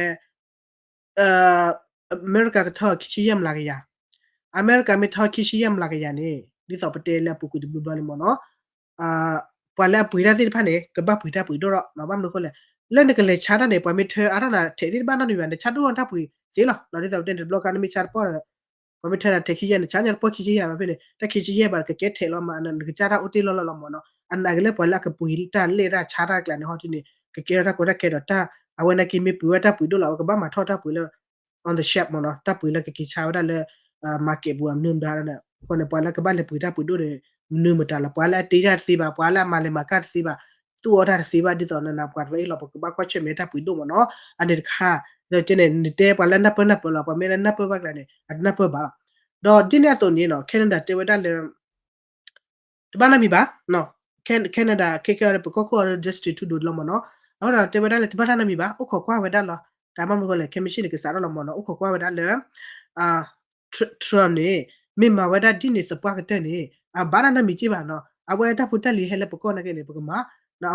အမဲရကၤကထီၣ်ခံဆံယဲၢ်မျးကယၤ, အမဲရကၤမ့ၢ်ထီၣ်ခံဆံယဲၢ်မျးကယၤန့ၣ် ဒ်သိးပတဲလၢအပူၤကွံာ်တဘျီဘျီလံမ့ၢ်နီၤ, ပှၤလၢအပှ့ၤတၢ်သ့ၣ်တဖၣ်န့ၣ် ကဘၣ်ပှ့ၤတၢ်ပှ့ၤဒိၣ်ထီၣ်နီၤ, ဘၣ်မနုၤအဃိလဲၣ်, လၢနကလဲၤဆါတၢ်န့ၣ် ပှၤမ့ၢ်ထၢအါထီၣ်နၤ tax သ့ၣ်တဘၣ်နီတမံၤဘၣ်, နဆါဒိၣ်ထီၣ်တၢ်ပှ့ၤသ့လီၤ, ဒ်သိးပတဲန့ၣ်တဘျီခါနမ့ၢ်ဆါတပီၢ် ပှၤမ့ၢ်ထၢနၤ tax ခံဆံယဲၢ် နဆါညါတပီၢ်ခံဆံယဲၢ်ဘၣ်ဖဲန့ၣ် တၢ်ခံဆံယဲၢ်ဘၣ် ကကဲ tax လီၤမး နကစၢ်တၢ်အိၣ်တ့ၢ်လီၢ်လီၢ်လီၤမ့ၢ်နီၤ, အနာ်က့လၢပှၤလၢအကပှ့ၤတၢ်လဲၣ်တၢ်ဆါတၢ်ကျါန့ၣ် ဟီဒ်န့ၣ် ကကဲထီၣ်တၢ်ကီတၢ်ခဲဒီးတၢ် အဝဲနာ်က့မ့ၢ်ပှ့ၤဝဲတၢ်ပှ့ၤဒိၣ်လီၤ အဝဲကဘၣ်မၤထီၣ်တၢ်ပှ့ၤလၢ on the ship မ့ၢ်နီၤ, တၢ်ပှ့ၤလၢကက့ၤဆါဝဲဒၣ်လၢ market ပူၤမနုၤမတၤန့ၣ်, အဃိန့ၣ် ပှၤလၢကဘၣ်လဲၤပှ့ၤတၢ်ပှ့ၤဒိၣ်န့ၣ် မနုၤမတၤလီၤ, ပှၤလၢအတ့တၢ်တသ့ဘၣ်, ပှၤလၢအမၤလဲၤမၤကၢ်တသ့ဘၣ်, သူၣ်အီၣ်တၢ်တသ့ဘၣ်, ဒ်သိးနနၤပှၤတရၢအ့ၣ်လီၤ ပကဘၣ်ကွၢ်ဆၢၣ်မဲာ်တၢ်ပှ့ၤဒိၣ်မ့ၢ်နီၤ, အန့ၣ်တခါ, ဒီးကဲန့ၣ် နတဲပှၤလၢနၢ်ပၢၢ်နၢ်ပၢၢ်လီၤ ပှၤမ့ၢ်လၢနၢ်ပၢၢ်ဘၣ်ကျါန့ၣ် အတနၢ်ပၢၢ်ဘၣ်လီၤ, ဒီးဒ်န့ၣ်အသိးန့ၣ်နီၤ Canada တဲဝဲဒၣ်လၢ တဘၣ်နီတမံၤဘၣ်, Canada ခဲကဲအီၤဒီး ပကီၢ်ခိၣ်အီၤဒီး Justin Trudeau လီၤမ့ၢ်နီၤ, အဃိဒီးတဲဝဲဒၣ်လၢ တဘၣ်တၢ်နီတမံၤဘၣ် အိၣ်ခိးကွၢ်ဝဲဒၣ်လီၤ, တၢ်ဘၣ်မနုၤအဃိလဲၣ် commission န့ၣ် ကစးထီၣ်လီၤမ့ၢ်နီၤ, အိၣ်ခိးကွၢ်ဝဲဒၣ်လၢ Trump န့ၣ် မ့ၢ်မၤဝဲဒၣ်ဒ်န့ၣ်သပှၢ်ကတၢၢ်န့ၣ် အဘၣ်တၢ်နီတမံၤက့ဘၣ်နီၤ, အဝဲတၢ်ဖိတၢ်လံၤဟဲလၢပကီၢ်နာ်က့န့ၣ် ပကမၤ,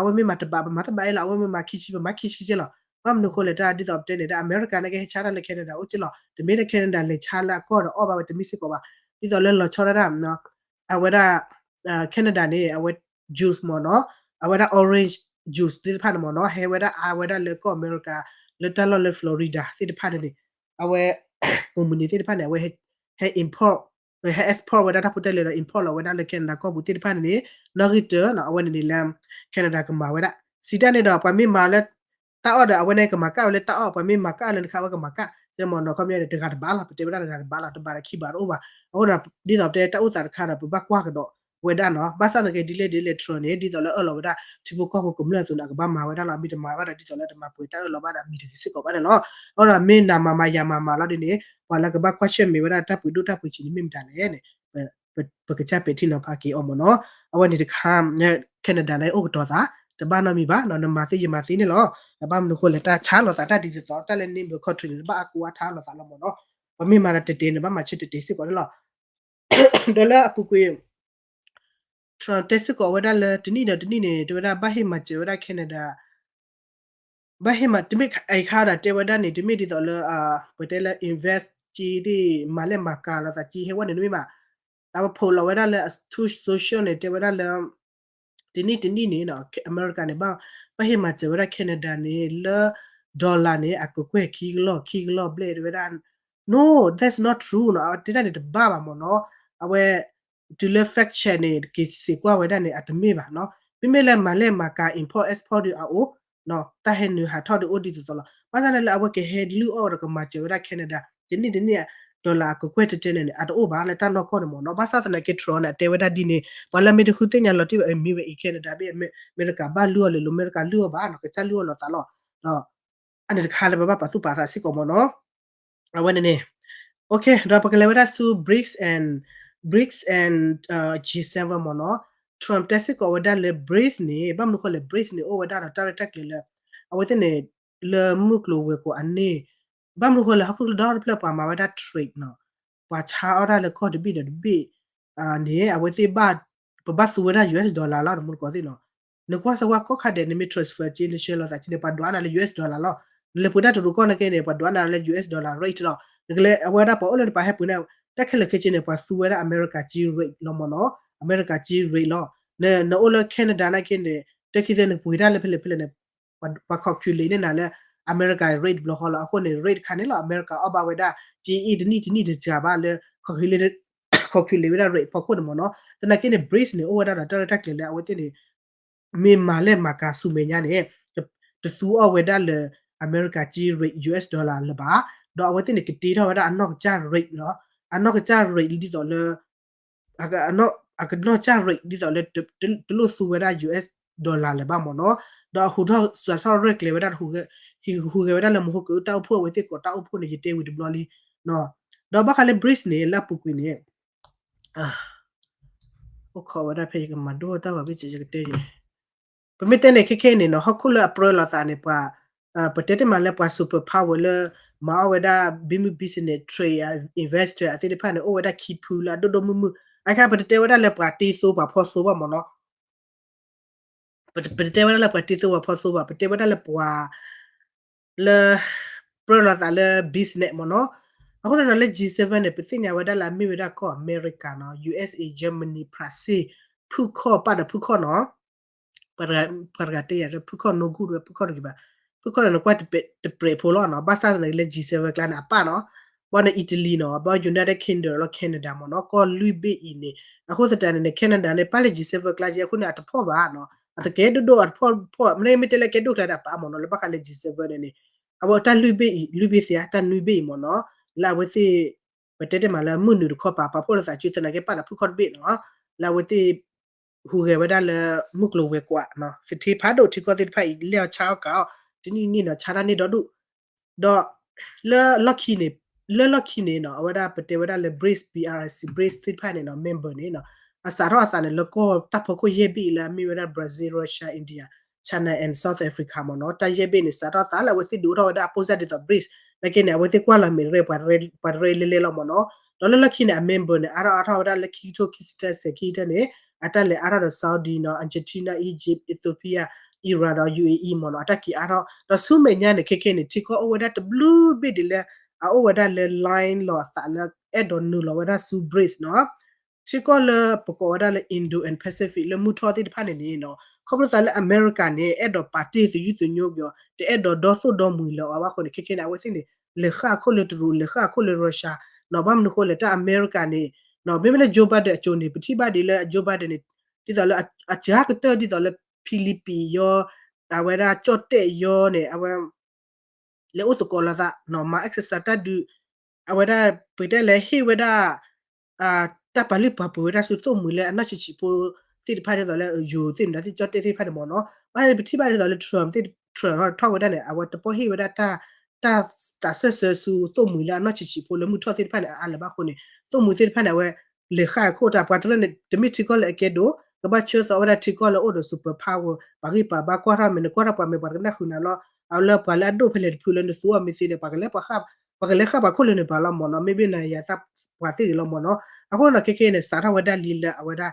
အဝဲမ့ၢ်မၤတဘး ပမၤတဘးအ့ၣ်လီၤ, အဝဲမ့ၢ်မၤခံဆံ ပမၤခံဆံက့လီၤ, ဘၣ်မနုၤအဃိလဲၣ် တၢ်ဒ်သိးပတဲန့ၣ် တၢ်အမဲရကၤနာ်က့ဟဲဆါတၢ်လၢ Canada အိၣ်က့လီၤ, တမ့ၢ်လၢ Canada လဲၤဆါလၢအကီၢ်ဒီးအီၣ်ဘၣ်ဝဲတမ့ၢ်စ့ၢ်ကီးဘၣ်, ဒ်သိးလၢလီၤဆီဒၣ်တၢ် အဝဲဒၣ် Canada န့ၣ် အဝဲ juice မ့ၢ်နီၤ, အဝဲဒၣ် orange juice သ့ၣ်တဖၣ်န့ၣ်မ့ၢ်နီၤ ဟဲဝဲဒၣ်အါဝဲဒၣ်လၢကီၢ်အမဲရကၤ လၢတၢ်လီၢ်လၢ Florida သ့ၣ်တဖၣ်န့ၣ်န့ၣ်, အဝဲ ကုမ္ပဏီ သ့ၣ်တဖၣ်န့ၣ် အဝဲ ဟဲ import ဟဲ export ဝဲဒၣ်တၢ်ဖိတၢ်လံၤဒီး import လီၤဝဲဒၣ်လၢ Canada ကီၢ်ပူၤသ့ၣ်တဖၣ်န့ၣ်န့ၣ်, နီၣ်ဂံၢ်တၢနီၤ အဝဲန့ၣ်န့ၣ်လၢ Canada ကမၤဝဲဒၣ်, စံးတၢ်န့ၣ်ဒီး ပှၤမ့ၢ်မၤလၢ တၢ်အီၣ်ဒီး အဝဲန့ၣ်ကမၤကၣ်ဝဲလၢတၢ်အီၣ်, ပှၤမ့ၢ်မၤကၣ်လၢနခါ အဝဲကမၤကၣ်, မ့ၢ်နီၤ ခီပညီန့ၣ် တဂၤတဘၣ်လီၤ, ပတဲဝဲဒၣ်တဂၤတဘၣ်လီၤ, တဘးဒီးခံဘးတအိၣ်ဘၣ်, အဃိဒီး ဒ်သိးပတဲတၢ်အိၣ်သးတခါဒီး ပဘၣ်ကွၢ်ကဒီးဝဲဒၣ်နီၤ, ဘၣ်ဆၣ်သနာ်က့ ဒ်လဲၣ်ဒ်လဲၣ် Trump န့ၣ် ဒ်သိးလၢအၢၣ်လီၤဝဲဒၣ် ထံဖိကီၢ်ဖိကမျၢၢ်အသိးန့ၣ် အကဘၣ်မၤဝဲဒၣ်လီၤ, အမ့ၢ်တမၤဘၣ်ဒီး ဒ်သိးလၢတမၤပှဲၤတၢ်အၢၣ်လီၤဘၣ်ဒီး အမံၤတဂ့ၤစ့ၢ်ကီးဘၣ်န့ၣ်လီၤ, အဃိဒီးမ့ၢ်နၤမၤမၤယၤမၤမၤလီၤဒ်န့ၣ် ပှၤလၢကဘၣ်ကွၢ်ဆၢၣ်မဲာ်ဝဲဒၣ်တၢ်ပှ့ၤဒိၣ်တၢ်ပှ့ၤဆံးန့ၣ်မ့ၢ်မတၤလဲၣ်န့ၣ် ပကစၢ်ပဲာ်ထံနီၤဖးက့ၤအီၤမ့ၢ်နီၤ, အဝဲန့ၣ်တခါ Canada န့ၣ်အိၣ်ကတီၤသး တဘၣ်နီတမံၤဘၣ်နီၤ, နမၤသ့ယမၤသ့န့ၣ်လီၤ, နဘၣ်မနုၤဃိလဲၣ် တၢ်ဆါလိာ်သးတၢ်ဒ်သိးသိး တၢ်လၢ neighbor country န့ၣ် နဘၣ်အါကိးအါထါလိာ်သးလီၤမ့ၢ်နီၤ, ပမ့ၢ်မၤဒီးတဲာ်တဲာ်န့ၣ် ဘၣ်မၤဆၢတဲာ်တဲာ်စ့ၢ်ကီးန့ၣ်လီၤ, ဒီးလၢအပူၤကွံာ် Trump တဲစ့ၢ်ကီးဝဲဒၣ်လၢတနံၣ်ဒီးတနံၣ်န့ၣ် တဲဝဲဒၣ်ဘၣ်ဟ့ၣ်မၤစၢၤဝဲဒၣ် Canada ဘၣ်ဟ့ၣ်မၤ တမ့ၢ်အခါဒီးတဲဝဲဒၣ်န့ၣ် တမ့ၢ်ဒ်သိးလၢ ပတဲလၢ invest က့သ့ၣ် မၤလဲၢ်မၤကၤလိာ်သးက့ဟဲဝဲန့ၣ်တမ့ၢ်ဘၣ်, အဝဲဖိးလီၤဝဲဒၣ်လၢ Truth Social န့ၣ် တဲဝဲဒၣ်လၢ တနံၣ်တနံၣ်န့ၣ် အမဲရကၤန့ၣ် ဘၣ်ဟ့ၣ်မၤစၢၤဝဲဒၣ် Canada န့ၣ် လၢ dollar န့ၣ် အကကွဲၢ်ခံကလီၢ်ခံကလီၢ်ဘျဲၣ်တဲဝဲဒၣ်, No, that's not true နီၤ, အတဲဒၣ်န့ၣ်တဘၣ်ဘၣ်မ့ၢ်နီၤ, အဝဲ တုၤလၢ fact check န့ၣ် က့ၤစံးကွၢ်ဝဲဒၣ်န့ၣ် အတမ့ၢ်ဘၣ်နီၤ, မ့မ့ၢ်လၢမၤလဲၢ်မၤကၤ import export ဒုးအအိၣ် တၢ်ဟဲနုာ်ဟးထီၣ်ဒုးအိၣ်ဒ်သိးသိးလီၤ, ဘၣ်ဆၣ်န့ၣ်လၢအဝဲကဟဲလုၢ်အီၣ်ဒီးကမၤစၢၤဝဲဒၣ် Canada တနံၣ်တနံၣ် dollar အကကွဲၢ်တဲတဲန့ၣ်န့ၣ် အတအိၣ်ဘၣ်လၢတၢ်နီၢ်ကီၢ်န့ၣ်မ့ၢ်နီၤ, ဘၣ်ဆၣ်သနာ်က့ Trump န့ၣ် အတဲဝဲဒၣ်ဒ်န့ၣ် ပှၤလၢအမ့ၢ်တဃုသ့ၣ်ညါလီၤတံၢ်ဘၣ်အံၤ မ့ၢ်ဝဲအံၤ Canada ဘ့ၣ် အမဲရကၤဘၣ်လုၢ်အီၣ်လၢၤလိာ် အမဲရကၤလုၢ်အီၣ်ဘၣ်နီၤ, ကစၢ်လုၢ်အီၣ်လိာ်သးလီၤ, ဒီး အန့ၣ်တခါလၢပဘၣ်ပာ်သူၣ်ပာ်သးစ့ၢ်ကီးမ့ၢ်နီၤ, အဝဲန့ၣ်န့ၣ် ဒီးပကလဲၤဝဲဒၣ်ဆူ BRICS and BRICS and G seven မ့ၢ်နီၤ, Trump တဲစ့ၢ်ကီးဝဲဒၣ်လၢ BRICS န့ၣ် ဘၣ်မနုၤဃိလဲၣ် BRICS န့ၣ် အိၣ်ဝဲဒၣ်ဒီးတၢ်ရဲၣ်တၢ်ကျဲၤလၢ အဝဲသ့ၣ်န့ၣ် လၢမုၢ်ကျိၤဝဲၤကွာ်အန့ၣ် ဘၣ်မနုၤဃိလဲၣ် ဟီၣ်ခိၣ်ဒီတဖျၢၣ်ပှၤမၤဝဲဒၣ် trade နီၤ, ပှၤဆါအီၣ်တၢ်လၢကီၢ်တဘ့ၣ်ဒီးတဘ့ၣ် န့ၣ် အဝဲသ့ၣ်ဘၣ် ပဘၣ်သူဝဲဒၣ် US dollar လီၤ တမူတကိးသ့ၣ်နီၤ, နကွၢ်စၢၤကွၢ်ကီၢ်ခါဒဲး နမ့ၢ် transfer က့ နဆှၢလိာ်သးက့န့ၣ် ပှၤဒွးနၤလၢ US dollar လီၤ, နလဲၤပှ့ၤတၢ်တရူးကီၢ်နာ်က့န့ၣ် ပှၤဒွးနၤလၢ US dollar rate လီၤ, နကလဲၤအဝဲဒၣ်ပှၤအိၣ်လၢနပာ်ဟဲပှ့ၤန့ၣ် တၢ်ခဲလၢာ်ခဲဆ့န့ၣ် ပှၤသူဝဲဒၣ် အမဲရကၤက့ rate လီၤမ့ၢ်နီၤ, အမဲရကၤက့ rate လီၤ, နအိၣ်လၢ Canada နာ်က့န့ၣ် တၢ်ခံသ့ၣ်နပှ့ၤတၢ်လၢဖဲလဲၣ်ဖဲလဲၣ်န့ၣ် ပှၤ calculate န့ၢ်နၤလၢ အမဲရကၤ rate တဘျီဃီလီၤ, အဃိန့ၣ် rate တခါန့ၣ်လီၤ အမဲရကၤအီၣ်ဘၣ်ဝဲဒၣ် က့အံၤတနံၣ်တနံၣ်တစှၤဘၣ်လၢ calculate ဝဲဒၣ် rate ဖီခိၣ်န့ၣ်မ့ၢ်နီၤ, သနာ်က့န့ၣ် BRICS န့ၣ် အိၣ်ဝဲဒၣ်ဒီးတၢ်ရဲၣ်တၢ်ကျဲၤလၢအဝဲသ့ၣ်န့ၣ် မ့ၢ်မၤလဲၢ်မၤကၤဆူမဲာ်ညါန့ၣ် တသူအီၣ်ဝဲဒၣ်လၢ အမဲရကၤက့ rate US dollar လၢၤဘၣ်, ဒီးအဝဲသ့ၣ်န့ၣ် ကတ့ထီၣ်ဝဲဒၣ်အနီၢ်ကစၢ် rate နီၤ, အနီၢ်ကစၢ် rate ဒ်သိးလၢ အကနီၢ်ကစၢ် rate ဒ်သိးလၢ တလိၣ်သူဝဲဒၣ် US dollar လၢၤဘၣ်မ့ၢ်နီၤ. ဒီးအဟူးထီၣ်စးထီၣ်ရဲၣ်ကျဲၤဝဲဒၣ် ဟူးဂဲၤဝဲဒၣ်လၢမဟိကတၢ်အိၣ်ဖှိၣ်အဝဲသ့ၣ်ကိးတၢ်အိၣ်ဖှိၣ်န့ၣ် ယတဲဝံၤတဘျီလံ. ဒီးဘၣ်ဃးလၢ BRICS န့ၣ် လၢအပူၤကွံာ်န့ၣ် အိၣ်ခိးဝဲဒၣ်ဖဲယကမၤဒိၣ်တၢ်ဂီၤဘ့ၣ်စ့ၢ်ယကတဲယဲ ပမ့ၢ်တဲန့ၣ် ခဲခဲအံၤန့ၣ်နီၤ ဟီၣ်ခိၣ်လၢအပြၢလိာ်သးန့ၣ် ပှၤ ပတဲတ့ၢ်မးလၢပှၤ super power လၢ မၤအီၣ်ဝဲဒၣ် ဘံမုၢ် business trade investor အသ့ၣ်တဖၣ်န့ၣ် အိၣ်ဝဲဒၣ်ခံဖုလၢအဒိၣ်ဒိၣ်မုၢ်မုၢ် အခါပတတဲဝဲဒၣ်လၢပှၤတ့သိပှၤဖီသိဘၣ်မ့ၢ်နီၤ ပတတဲဝဲဒၣ်လၢပှၤတ့သိပှၤဖီသိဘၣ် ပတဲဝဲဒၣ်လၢပှၤ လၢ ပြၢလိာ်သးလၢ business မ့ၢ်နီၤ. အဃိသတးဒီးလၢ G seven န့ၣ် ပသ့ၣ်ညါဝဲဒၣ်လၢအမ့ၢ်ဝဲဒၣ်ကီၢ်အမဲရကၤနီၤ USA Germany France ဖုခီၣ်ပာ်ဒီးဖုခီၣ်နီၤ ပှၤတဂၤတဲယၤလၢဖုခီၣ် no good ဝဲဖုခီၣ်တဂ့ၤဘၣ် ဖုခီၣ်န့ၣ် နကွၢ်တပြဲးဖိလီၤနီၤ ဘၣ်ဆၣ်သနာ်က့လၢ G seven ကျါန့ၣ် အပာ်နီၤ ဘၣ်န့ၣ် Italy နီၤ ဘၣ် United Kingdom လီၤ Canada မ့ၢ်နီၤ ကီၢ်လွံၢ်ဘ့ၣ်အံၤန့ၣ် အဃိသတးန့ၣ်န့ၣ် Canada န့ၣ် ပာ်လၢ G seven ကျါကဲ အဃိန့ၣ် အတဖီၣ်ဘၣ်နီၤ အတကဲဒိၣ်ဒိၣ် အတဖီၣ်ဖီၣ် မ့မ့ၢ်တဲလၢကဲဒိၣ်ကျါဒီးအပာ်မ့ၢ်နီၤ လၢဘၣ်ဃးလၢ G seven န့ၣ်န့ၣ် အဝဲတၢ်လွံၢ်ဘ့ၣ်အံၤ လွံၢ်ဘ့ၣ်သ့ဧါ တၢ်နွံဘ့ၣ်အံၤမ့ၢ်နီၤ လၢအဝဲသ့ၣ် ပတဲတ့ၢ်မးလၢမုၢ်နုာ်တခီပၤ ပာ်ဖှိၣ်လိာ်သးစုသနာ်က့ပာ်ဒီးဖုခီၣ်တဘ့ၣ်နီၤ လၢအဝဲသ့ၣ် ဟူးဂဲၤဝဲဒၣ်လၢ မုၢ်ကျိၤဝဲၤကွာ် သထ့ဖးဒိၣ်ထံကီၢ်သ့ၣ်တဖၣ်အံၤ လဲၢ်အီၤဆါအီၣ်ကးအီၣ် တနံၣ်နံၣ်နီၤ ဆါတၢ်န့ၢ်ဒီဒူၣ် ဒီး လၢလီၢ်ခံန့ၣ် လၢလီၢ်ခံန့ၣ်နီၤ အဝဲဒၣ်ပတဲဝဲဒၣ်လၢ BRICS BRICS BRICS သ့ၣ်တဖၣ်န့ၣ်နီၤ member န့ၣ်နီၤ အစးထီၣ်အသးန့ၣ် လၢကီၢ်တၢ်ဖီခိၣ်ယဲၢ်ဘ့ၣ်အံၤလၢအမ့ၢ်ဝဲဒၣ် Brazil Russia India China and South Africa မ့ၢ်နီၤ တၢ်ယဲၢ်ဘ့ၣ်န့ၣ် စးထီၣ်သးလၢအဝဲသ့ၣ်ဒုးအိၣ်ထီၣ်ဝဲဒၣ်အပိၢ်စၢ်ဒ်သိး BRICS နာ်က့န့ၣ် အဝဲသ့ၣ်ကွၢ်လီၤမ့ၢ်ရဲ ပှၤတရဲလဲလဲလီၤမ့ၢ်နီၤ ဒီးလၢလီၢ်ခံန့ၣ် အ member န့ၣ် အါထီၣ်အါထီၣ်ဝဲဒၣ်လၢခံကထိခံဆံတၢ ဆဲးခံကတၢၢ်န့ၣ် အတၢ်လဲၤအါထီၣ်ဒီး Saudi နီၤ Argentina Egypt Ethiopia Iran ဒီး UAE မ့ၢ်နီၤ အတၢ်က့ၤအါထီၣ် ဒီးဆူမဲာ်ညါန့ၣ် ခဲခဲန့ၣ် ထံကီၢ်အိၣ်ဝဲဒၣ်တဘျုးဘ့ၣ်ဒ်လၢ အအိၣ်ဝဲဒၣ်လၢ line လိာ်အသးလၢအဲၣ်ဒိးနုာ်လီၤဝဲဒၣ်ဆူ BRICS နီၤ ထံကီၢ်လၢပကိးဝဲဒၣ်လၢ Indo and Pacific လၢမုၢ်ထီၣ်သ့ၣ်တဖၣ်န့ၣ်န့ၣ်နီၤ ခီဖျိသးလၢအမဲရကၤန့ၣ် အဲၣ်ဒိးပာ်တ့ၢ်သယုၢ်သညိက့ၤအီၤ တအဲၣ်ဒိးဒီသိၣ်ဒီမှံၤလၢၤအီၤဘၣ်အဃိန့ၣ် ခဲခဲန့ၣ် အဝဲသ့ၣ်န့ၣ် လဲၤဃၣ်အခိၣ်လၢတရူး လဲၤဃၣ်အခိၣ်လၢ Russia နီၤ ဘၣ်မနုၤအဃိလဲၣ်တၢ်အမဲရကၤန့ၣ်နီၤ မ့မ့ၢ်လၢ Joe Biden အစိၤန့ၣ် ပထံၣ်ဘၣ်ဒ်လၢ Joe Biden န့ၣ် ဒ်သိးလၢအစှၤကတၢၢ်ဒ်သိးလၢ Philippines ယီ အဝဲဒၣ်ကၠီၣ်တဲၣ်ယီန့ၣ် အဝဲ လဲၤအိၣ်သကိးလိာ်သးနီၤ မၤ exercise တၢ်ဒုး အဝဲဒၣ် ပကတဲလဲၤဟ့ၣ်ဝဲဒၣ် တၢ်ပာ်လုၢ်ပာ်ပှ့ၤဝဲဒၣ်ဆူသိၣ်မှံၤလၢအနီၢ်ဆံးဆံးဖိသ့ၣ်တဖၣ်ဒ်သိးလၢ ယိၤသ့ၣ်မတၤသ့ၣ် ကၠီၣ်တဲၣ်သ့ၣ်တဖၣ်န့ၣ်မ့ၢ်နီၤ ဘၣ်ပထံၣ်ဘၣ်ဒ်သိးလၢ Trump သ့ၣ် Trump ထီၣ်ဝဲဒၣ်န့ၣ် အဝဲတပီၣ်ဟ့ၣ်ဝဲဒၣ် တၢ်သးစၢၢ်ဆၢဆူသိၣ်မှံၤလၢအနီၢ်ဆံးဆံးဖိလၢမုၢ်ထီၣ်သ့ၣ်တဖၣ်န့ၣ် အါလၢၤဘၣ်အဃိန့ၣ် သိၣ်မှံၤသ့ၣ်တဖၣ်န့ၣ် အဝဲလဲၤဃၣ်အခိၣ်တၢ် ပှၤတရၢၣ်န့ၣ် တမ့ၢ်ထံကီၢ်လၢအကဲဒိၣ် ကဘၣ်ဆၢသီဝဲဒၣ်ထံကီၢ်လၢအိၣ်ဒီး super power ပှၤဂံၢ်ပှၤဘါကွၢ်ထီၣ်မ့ၢ် နကွၢ်ထီၣ်ပှၤမ့ၢ်ပှၤတကနၣ်ဃုာ်နၤလီၤ အလၢပှၤလၢအဒိၣ်ဖဲလဲၣ်တဖုလၢနသူအီၤမ့ၢ်သ့န့ၣ် ပှၤကလဲၤ ပှၤကလဲၤဃၣ်ပှၤခိၣ်လၢနပၤလီၤမ့ၢ်နီၤ မ့ၢ်ဘၣ်နၤယၤသးပှၤသ့ၣ်ဂ့ၤလီၤမ့ၢ်နီၤ အဃိန့ၣ် ခဲခဲန့ၣ် စးထီၣ်ဝဲဒၣ်လံလၢအဝဲဒၣ်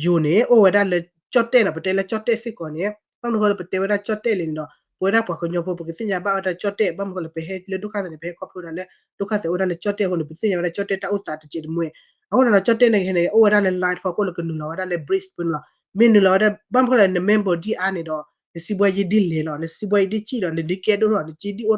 ယိၤန့ၣ် အိၣ်ဝဲဒၣ်လၢကၠီၣ်တဲၣ်နီၤ ပတဲလၢကၠီၣ်တဲၣ်စ့ၢ်ကီးန့ၣ် ဘၣ်မနုၤဃိလၢပတဲဝဲဒၣ်ကၠီၣ်တဲၣ်လဲၣ်န့ၣ်ဒီး ပဝဲဒၣ်ပှၤကညီဖိ ပကသ့ၣ်ညါဘၣ်ဝဲဒၣ်ကၠီၣ်တဲၣ် ဘၣ်မနုၤဃိလၢပဟဲလၢဒူၣ်ခၣ်သဲးန့ၣ် ပဟဲခီဖျိဝဲဒၣ်လၢ ဒူၣ်ခၣ်သဲးအိၣ်ဝဲဒၣ်လၢကၠီၣ်တဲၣ်အဃိန့ၣ် ပသ့ၣ်ညါဝဲဒၣ်ကၠီၣ်တဲၣ်တၢ်အိၣ်သးတစဲးတမှဲ အဃိန့ၣ် ကၠီၣ်တဲၣ်န့ၣ်ဂ့ၤန့ၣ် အိၣ်ဝဲဒၣ်လၢ line ဖီခိၣ်လၢကနုာ်လီၤဝဲဒၣ်လၢ BRICS ပူၤန့ၣ်လီၤ မ့ၢ်နုာ်လီၤဝဲဒၣ် ဘၣ်မနုၤဃိလၢန member ဒ်အါန့ၣ်ဒီး နစံးဘှါယံၤဒ်လဲၣ်လီၤ နစံးဘှါယံၤဒ်စံၣ်ဒီး နဒ်ကဲဒိၣ်ထီၣ် နစံးဒ်အိၣ်ထီၣ်လီၤ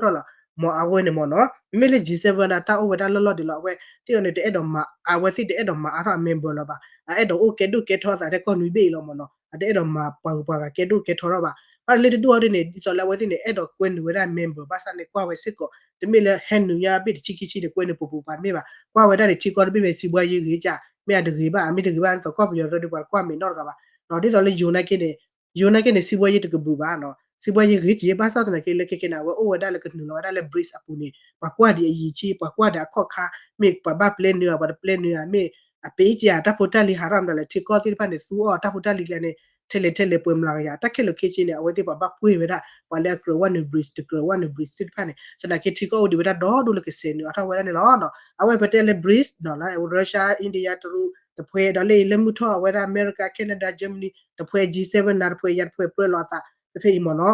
မ့ၢ်အဝဲန့ၣ်မ့ၢ်နီၤ မ့မ့ၢ်လၢ G seven န့ၣ် တၢ်အိၣ်ဝဲဒၣ်လီၢ်လီၢ်ဒံးလီၤ အဝဲသ့ၣ်အီၤန့ၣ် တအဲၣ်ဒိးမၤ အဝဲသ့ၣ်တအဲၣ်ဒိးမၤအါထီၣ်အ member လၢၤဘၣ် အအဲၣ်ဒိးအိၣ်ကဲဒိၣ်ကဲထီသးထဲကီၢ်နွံဘ့ၣ်အံၤလီၤမ့ၢ်နီၤ အတအဲၣ်ဒိးမၤပှၤဂုၤပှၤဂၤကဲဒိၣ်ကဲထီထီၣ်ဘၣ် ဘၣ်လၢတဒူၣ်အီၤဒ်န့ၣ် ဒ်သိးလၢအဝဲသ့ၣ်န့ၣ် အဲၣ်ဒိးကွဲနုာ်ဝဲဒၣ် member ဘၣ်ဆၣ်န့ၣ် ကွၢ်ဝဲစ့ၢ်ကီး တမ့ၢ်လၢဟဲနုာ်ညါဘ့ၣ်တဆံခံဆံန့ၣ် ကွဲနုာ်ပူၤပူၤပၤတမ့ၢ်ဘၣ် ကွၢ်ဝဲဒၣ်န့ၣ် ထံကီၢ်တဘ့ၣ်မ့ၢ် စံးဘှါယံၤဂ့ၤကၢ် မ့ၢ်အတဂ့ၤဘၣ် အမ့ၢ်တဂ့ၤဘၣ် ဒ်သိးကီၢ်ပယီၤရၢဒီးပှၤတကွၢ်မဲာ်နီတဂၤဘၣ် ဒ်သိးလၢယိၤနာ်က့န့ၣ် ယိၤနာ်က့န့ၣ် စံးဘှါယံၤတကဘုးဘၣ်နီၤ စံးဘှါယံၤဂ့ၤက့ၤ ဘၣ်ဆၣ်သနာ်က့လၢခဲခဲန့ၣ် အဝဲအိၣ်ဝဲဒၣ်လၢကနုာ်လီၤဝဲဒၣ်လၢ BRICS အပူၤန့ၣ် ပှၤကွၢ်ဒံးအယံာ်ဆံ ပှၤကွၢ်ဒံးအခီၣ်ခါ မ့ၢ်ပှၤဘၣ်ပျဲနုာ်ဧါ ပှၤတပျဲနုာ်ဧါ မ့ၢ်အပ့ၤက့ၤဧါ တၢ်ဖိတၢ်လံၤဟးထီၣ်မတၤလဲၣ် ထံကီၢ်သ့ၣ်တဖၣ်န့ၣ် သူအီၤတၢ်ဖိတၢ်လံၤကျါန့ၣ် ထဲလဲၣ်ထဲလဲၣ်ပှဲၤမျးကယၤ တၢ်ခဲလၢာ်ခဲဆ့န့ၣ် အဝဲသ့ၣ်ပှၤဘၣ်ပှ့ၤဝဲဒၣ် ပှၤလၢအကြၢးဝဲနုာ် BRICS တကြၢးဝဲနုာ် BRICS သ့ၣ်တဖၣ်န့ၣ် သနာ်က့ထံကီၢ်အိၣ်ဒံးဝဲဒၣ်ဒီဒူၣ်လၢကဆဲးနုာ်အါထီၣ်ဝဲဒၣ်န့ၣ်လီၤ. အဝဲပတဲလၢ BRICS နီၤ လၢ Russia India တရူးတဖှဲ ဒီးလၢအံၤလၢမုၢ်ထီၣ်အဝဲဒၣ် America Canada Germany တဖှဲ G seven နၤတဖှဲယၤတဖှဲ ပြၢလိာ်အသး တဖဲအံၤမ့ၢ်နီၤ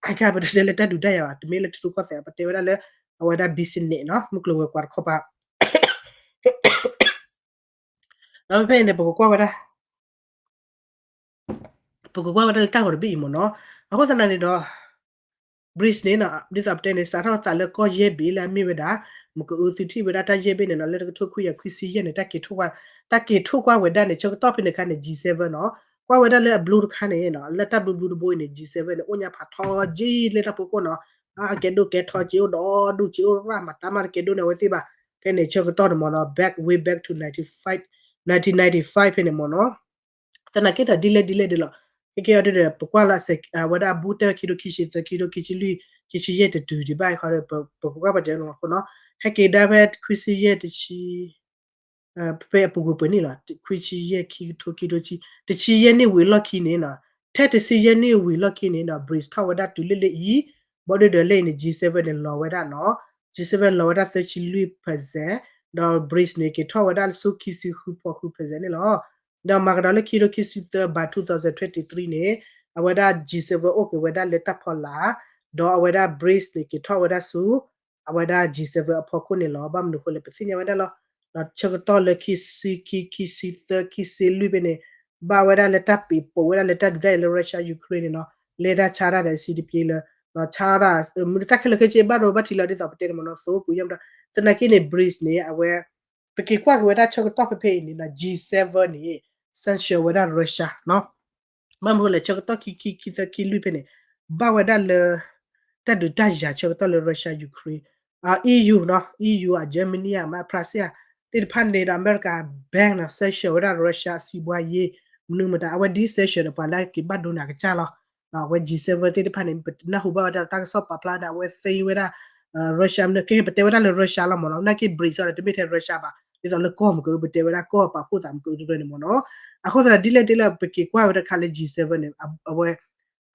အကပတဲလၢတၢ်ဒုးတၢ်ယၤဘၣ် တမ့ၢ်လၢထံရူၢ်ကီၢ်သဲး ပတဲဝဲဒၣ်လၢ အဝဲဒၣ် business နီၤ မုၢ်ကျိၤဝဲၤကွာ်တခီပၤ ဒီးဖဲအံၤန့ၣ် ပကကွၢ်ဝဲဒၣ် ပကကွၢ်ဝဲဒၣ်လၢတၢ်ဂီၤတဘ့ၣ်အံၤမ့ၢ်နီၤ အဃိသတးန့ၣ်ဒီး BRICS န့ၣ်နီၤ ဒ်သိးပတဲန့ၣ် စးထီၣ်သးလၢကီၢ်ယဲၢ်ဘ့ၣ်လၢအမ့ၢ်ဝဲဒၣ် မ့ၢ်ကအုးသုထံၣ်ဝဲဒၣ်တၢ်ယဲၢ်ဘ့ၣ်န့ၣ်နီၤ လၢတကထိခွံကယၤခွံဆံယဲၢ်န့ၣ် တၢ်က့ၤထိၣ်ကွၢ်ဝဲဒၣ်န့ၣ် ဆၢကတီၢ်ဖဲန့ၣ်အခါန့ၣ် G seven နီၤ ကွၢ်ဝဲဒၣ်လၢအဘျုးတခါန့ၣ်နီၤ လၢတၢ်ဘျုးဘျုးတဘိအံၤန့ၣ် G seven န့ၣ် အိၣ်ညါဖးထီက့ၤလၢတၢ်ဖီခိၣ်နီၤ အကဲဒိၣ်ကဲထီက့ၤအိၣ်ဒီး ဒူၣ်က့ၤအိၣ်ရၣ်မတၤမးတကဲဒိၣ်န့ၣ်အဝဲသ့ၣ်ဘၣ် ဖဲန့ၣ်ဆၢကတီၢ်န့ၣ်မ့ၢ်နီၤ back way back to nineteen ninety-five ဖဲန့ၣ်မ့ၢ်နီၤ သနာ်က့ဒီးဒ်လဲၣ်ဒ်လဲၣ်ဒ်လီၤ ဟဲက့ၤအီၤဒုဒီး ပကွၢ်လၢ အဝဲဒၣ်အဘူးတၢၢ်ခံထိခံဆံသၢ ခံထိခံဆံလွံၢ် ခံဆံယဲၢ်တတုၤဒံးဘၣ်အဃိဒီး ပကကွၢ်ပှၤကညီအဃိနီၤ, ဟဲက့ၤဒၣ်ဖဲခွံဆံယဲၢ်တဆံ ဖဲအပူၤကွံာ်ပှဲၤနံၣ်လီၤ, ခွံဆံယဲၢ် ခံထိ ခံထိ တဆံယဲၢ်နံၣ်ဝံၤအလီၢ်ခံန့ၣ်နီၤ, ထဲတဆံယဲၢ်နံၣ်ဝံၤအလီၢ်ခံန့ၣ်နီၤ BRICS ထီၣ်ဝဲဒၣ်တုၤလၢလၢအံၤ, ဘၣ်ဒုဒီးလၢအံၤန့ၣ် G seven န့ၣ်လီၤဝဲဒၣ်နီၤ, G seven လီၤဝဲဒၣ်သၢဆံလွံၢ် percent, ဒီး BRICS န့ၣ် က့ၤထီၣ်ဝဲဒၣ်ဆူခံဆံဃု point ဃု percent န့ၣ်လီၤ. ဒီးမၤကဒီးလၢခံထိခံဆံသၢ by twenty twenty three န့ၣ် အဝဲဒၣ် G seven အိၣ်က့ၤဝဲဒၣ်လၢတၢ်ဖီလာ်, ဒီးအဝဲဒၣ် BRICS န့ၣ် က့ၤထီၣ်ဝဲဒၣ်ဆူ အဝဲဒၣ် G seven အဖီခိၣ်န့ၣ်လီၤ. ဘၣ်မနုၤအဃိလဲၣ် ပသ့ၣ်ညါဝဲဒၣ်လီၤ. ဒီးဆၢကတီၢ်လၢခံဆံခံ ခံဆံသၢ ခံဆံလွံၢ်ဖဲန့ၣ် ဘၣ်ဝဲဒၣ်လၢတၢ်ပံးပိာ်ဝဲဒၣ်လၢတၢ်ဒုးတၢ်ယၤလၢ Russia Ukraine န့ၣ်နီၤ, လဲၤတၢ်ဆါတၢ်ဒီး စံးတပျ့လၢ ဆါတၢ် မနုၤတၢ်ခဲလၢာ်ခဲဆ့ဘၣ်ဒိဘၣ်ထံးလီၤ ဒ်သိးပတဲန့ၣ်မ့ၢ်နီၤ သိပူၤယါမတၤ သနာ်က့န့ၣ် BRICS န့ၣ် အဝဲ ပက့ၤကွၢ်က့ၤဝဲဒၣ်ဆၢကတီၢ်ဖဲဖဲအံၤန့ၣ်နီၤ G seven န့ၣ် sanction ဝဲဒၣ် Russia နီၤ. ဘၣ်မနုၤအဃိလဲၣ် ဆၢကတီၢ်ခံခံ ခံသၢ ခံလွံၢ်ဖဲန့ၣ် ဘၣ်ဝဲဒၣ်လၢ တၢ်ဒုးတၢ်ယၤဆၢကတီၢ်လၢ Russia Ukraine, EU နီၤ EU အ Germany အမ့ၢ် France သ့ၣ်တဖၣ်န့ၣ်ဒီး အမဲရကၤ bank နီၤ sanction ဝဲဒၣ် Russia စံးဘှါယ့ မနုၤမတၤ အဝဲဒ် sanction ဒီးပှၤလၢက့ၤဘၣ်ဒိနၤကစၢ်လီၤ. အဝဲ G seven သ့ၣ်တဖၣ်န့ၣ် ပနၢ်ဟူဘၣ်ဝဲဒၣ်တၢ်ကစီၣ်ပာ်ဖျါန့ၣ် အဝဲသ့ဝဲဒၣ် Russia မနုၤ ကဲပတဲဝဲဒၣ်လၢ Russia လီၤမ့ၢ်နီၤ, နာ်က့ BRICS ဒီး တမ့ၢ်ထဲ Russia ဘၣ်, ဒ်သိးလၢကီၢ်မုၢ်ကၢ ပတဲဝဲဒၣ်ကီၢ်ပာ်ဖှိၣ်သးမုၢ်ကၢတရၢန့ၣ်မ့ၢ်နီၤ. အဃိသတးဒ်လဲၣ်ဒ်လဲၣ် ပက့ၤကွၢ်ဝဲတခါလၢ G seven န့ၣ် အဝဲ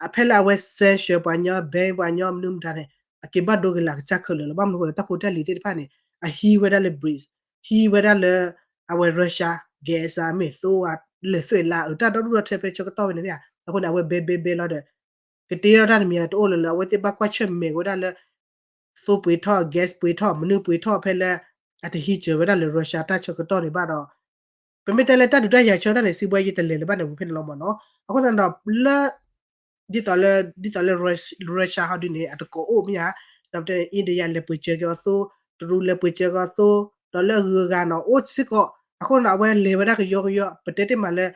အဖဲလၢအဝဲ sanction ပှၤညီ bank ပှၤညီမနုၤမတၤန့ၣ် အက့ၤဘၣ်ဒိက့ၤလၢကစၢ်ခဲလၢာ်လီၤ. ဘၣ်မနုၤအဃိလဲၣ် တၢ်ဖိတၢ်လံၤသ့ၣ်တဖၣ်န့ၣ် အဟံးဝဲဒၣ်လၢ BRICS, ဟံးဝဲဒၣ်လၢ အဝဲ Russia gas မ့ၢ်သိ လဲၤသွဲၣ်လါအတၢ်ဒီဒူၣ်ဒီထၢဖဲဆၢကတီၢ်ဝဲန့ၣ်န့ၣ် အဃိန့ၣ် အဝဲဘဲဘဲဘဲလီၤဒီး ကတ့ထီၣ်တၢ်တမံၤတအိၣ်လၢၤလၢ အဝဲသ့ၣ်ဘၣ်ကွၢ်ဆၢၣ်မဲာ်ဝဲဒၣ်လၢ သိပှ့ၤထီၣ် gas ပှ့ၤထီၣ် မနုၤပှ့ၤထီၣ်ဖဲလၢ အတဟံးစၢၤဝဲဒၣ်လၢ Russia တၢ်ဆၢကတီၢ်န့ၣ်ဘၣ်ဒီး ပမ့ၢ်တဲလၢတၢ်ဒုးတၢ်ယၤဆၢကတီၢ်န့ၣ် စံးဘှါယ့တလဲၤလၢၤဘၣ်န့ၣ် ဝံၤဖဲန့ၣ်လီၤမ့ၢ်နီၤ. အဃိသတးဒီးလၢ ဒ်သိးလၢ ဒ်သိးလၢ Russia ဟီဒုန့ၣ် အတကိးအိၣ်မ့ၢ်ဧါ, ဒီးပတဲ India လဲၤပှ့ၤစၢၤက့ၤအီၤသိ, တရူးလဲၤပှၤစၢၤက့ၤအီၤသိ, ဒီးလၢအဂုၤအဂၤနီၤ အိၣ်စ့ၢ်ကီး, အဃိန့ၣ် အဝဲလဲၤဝဲဒၣ်ကယီကယီ ပတဲတ့ၢ်မးလၢ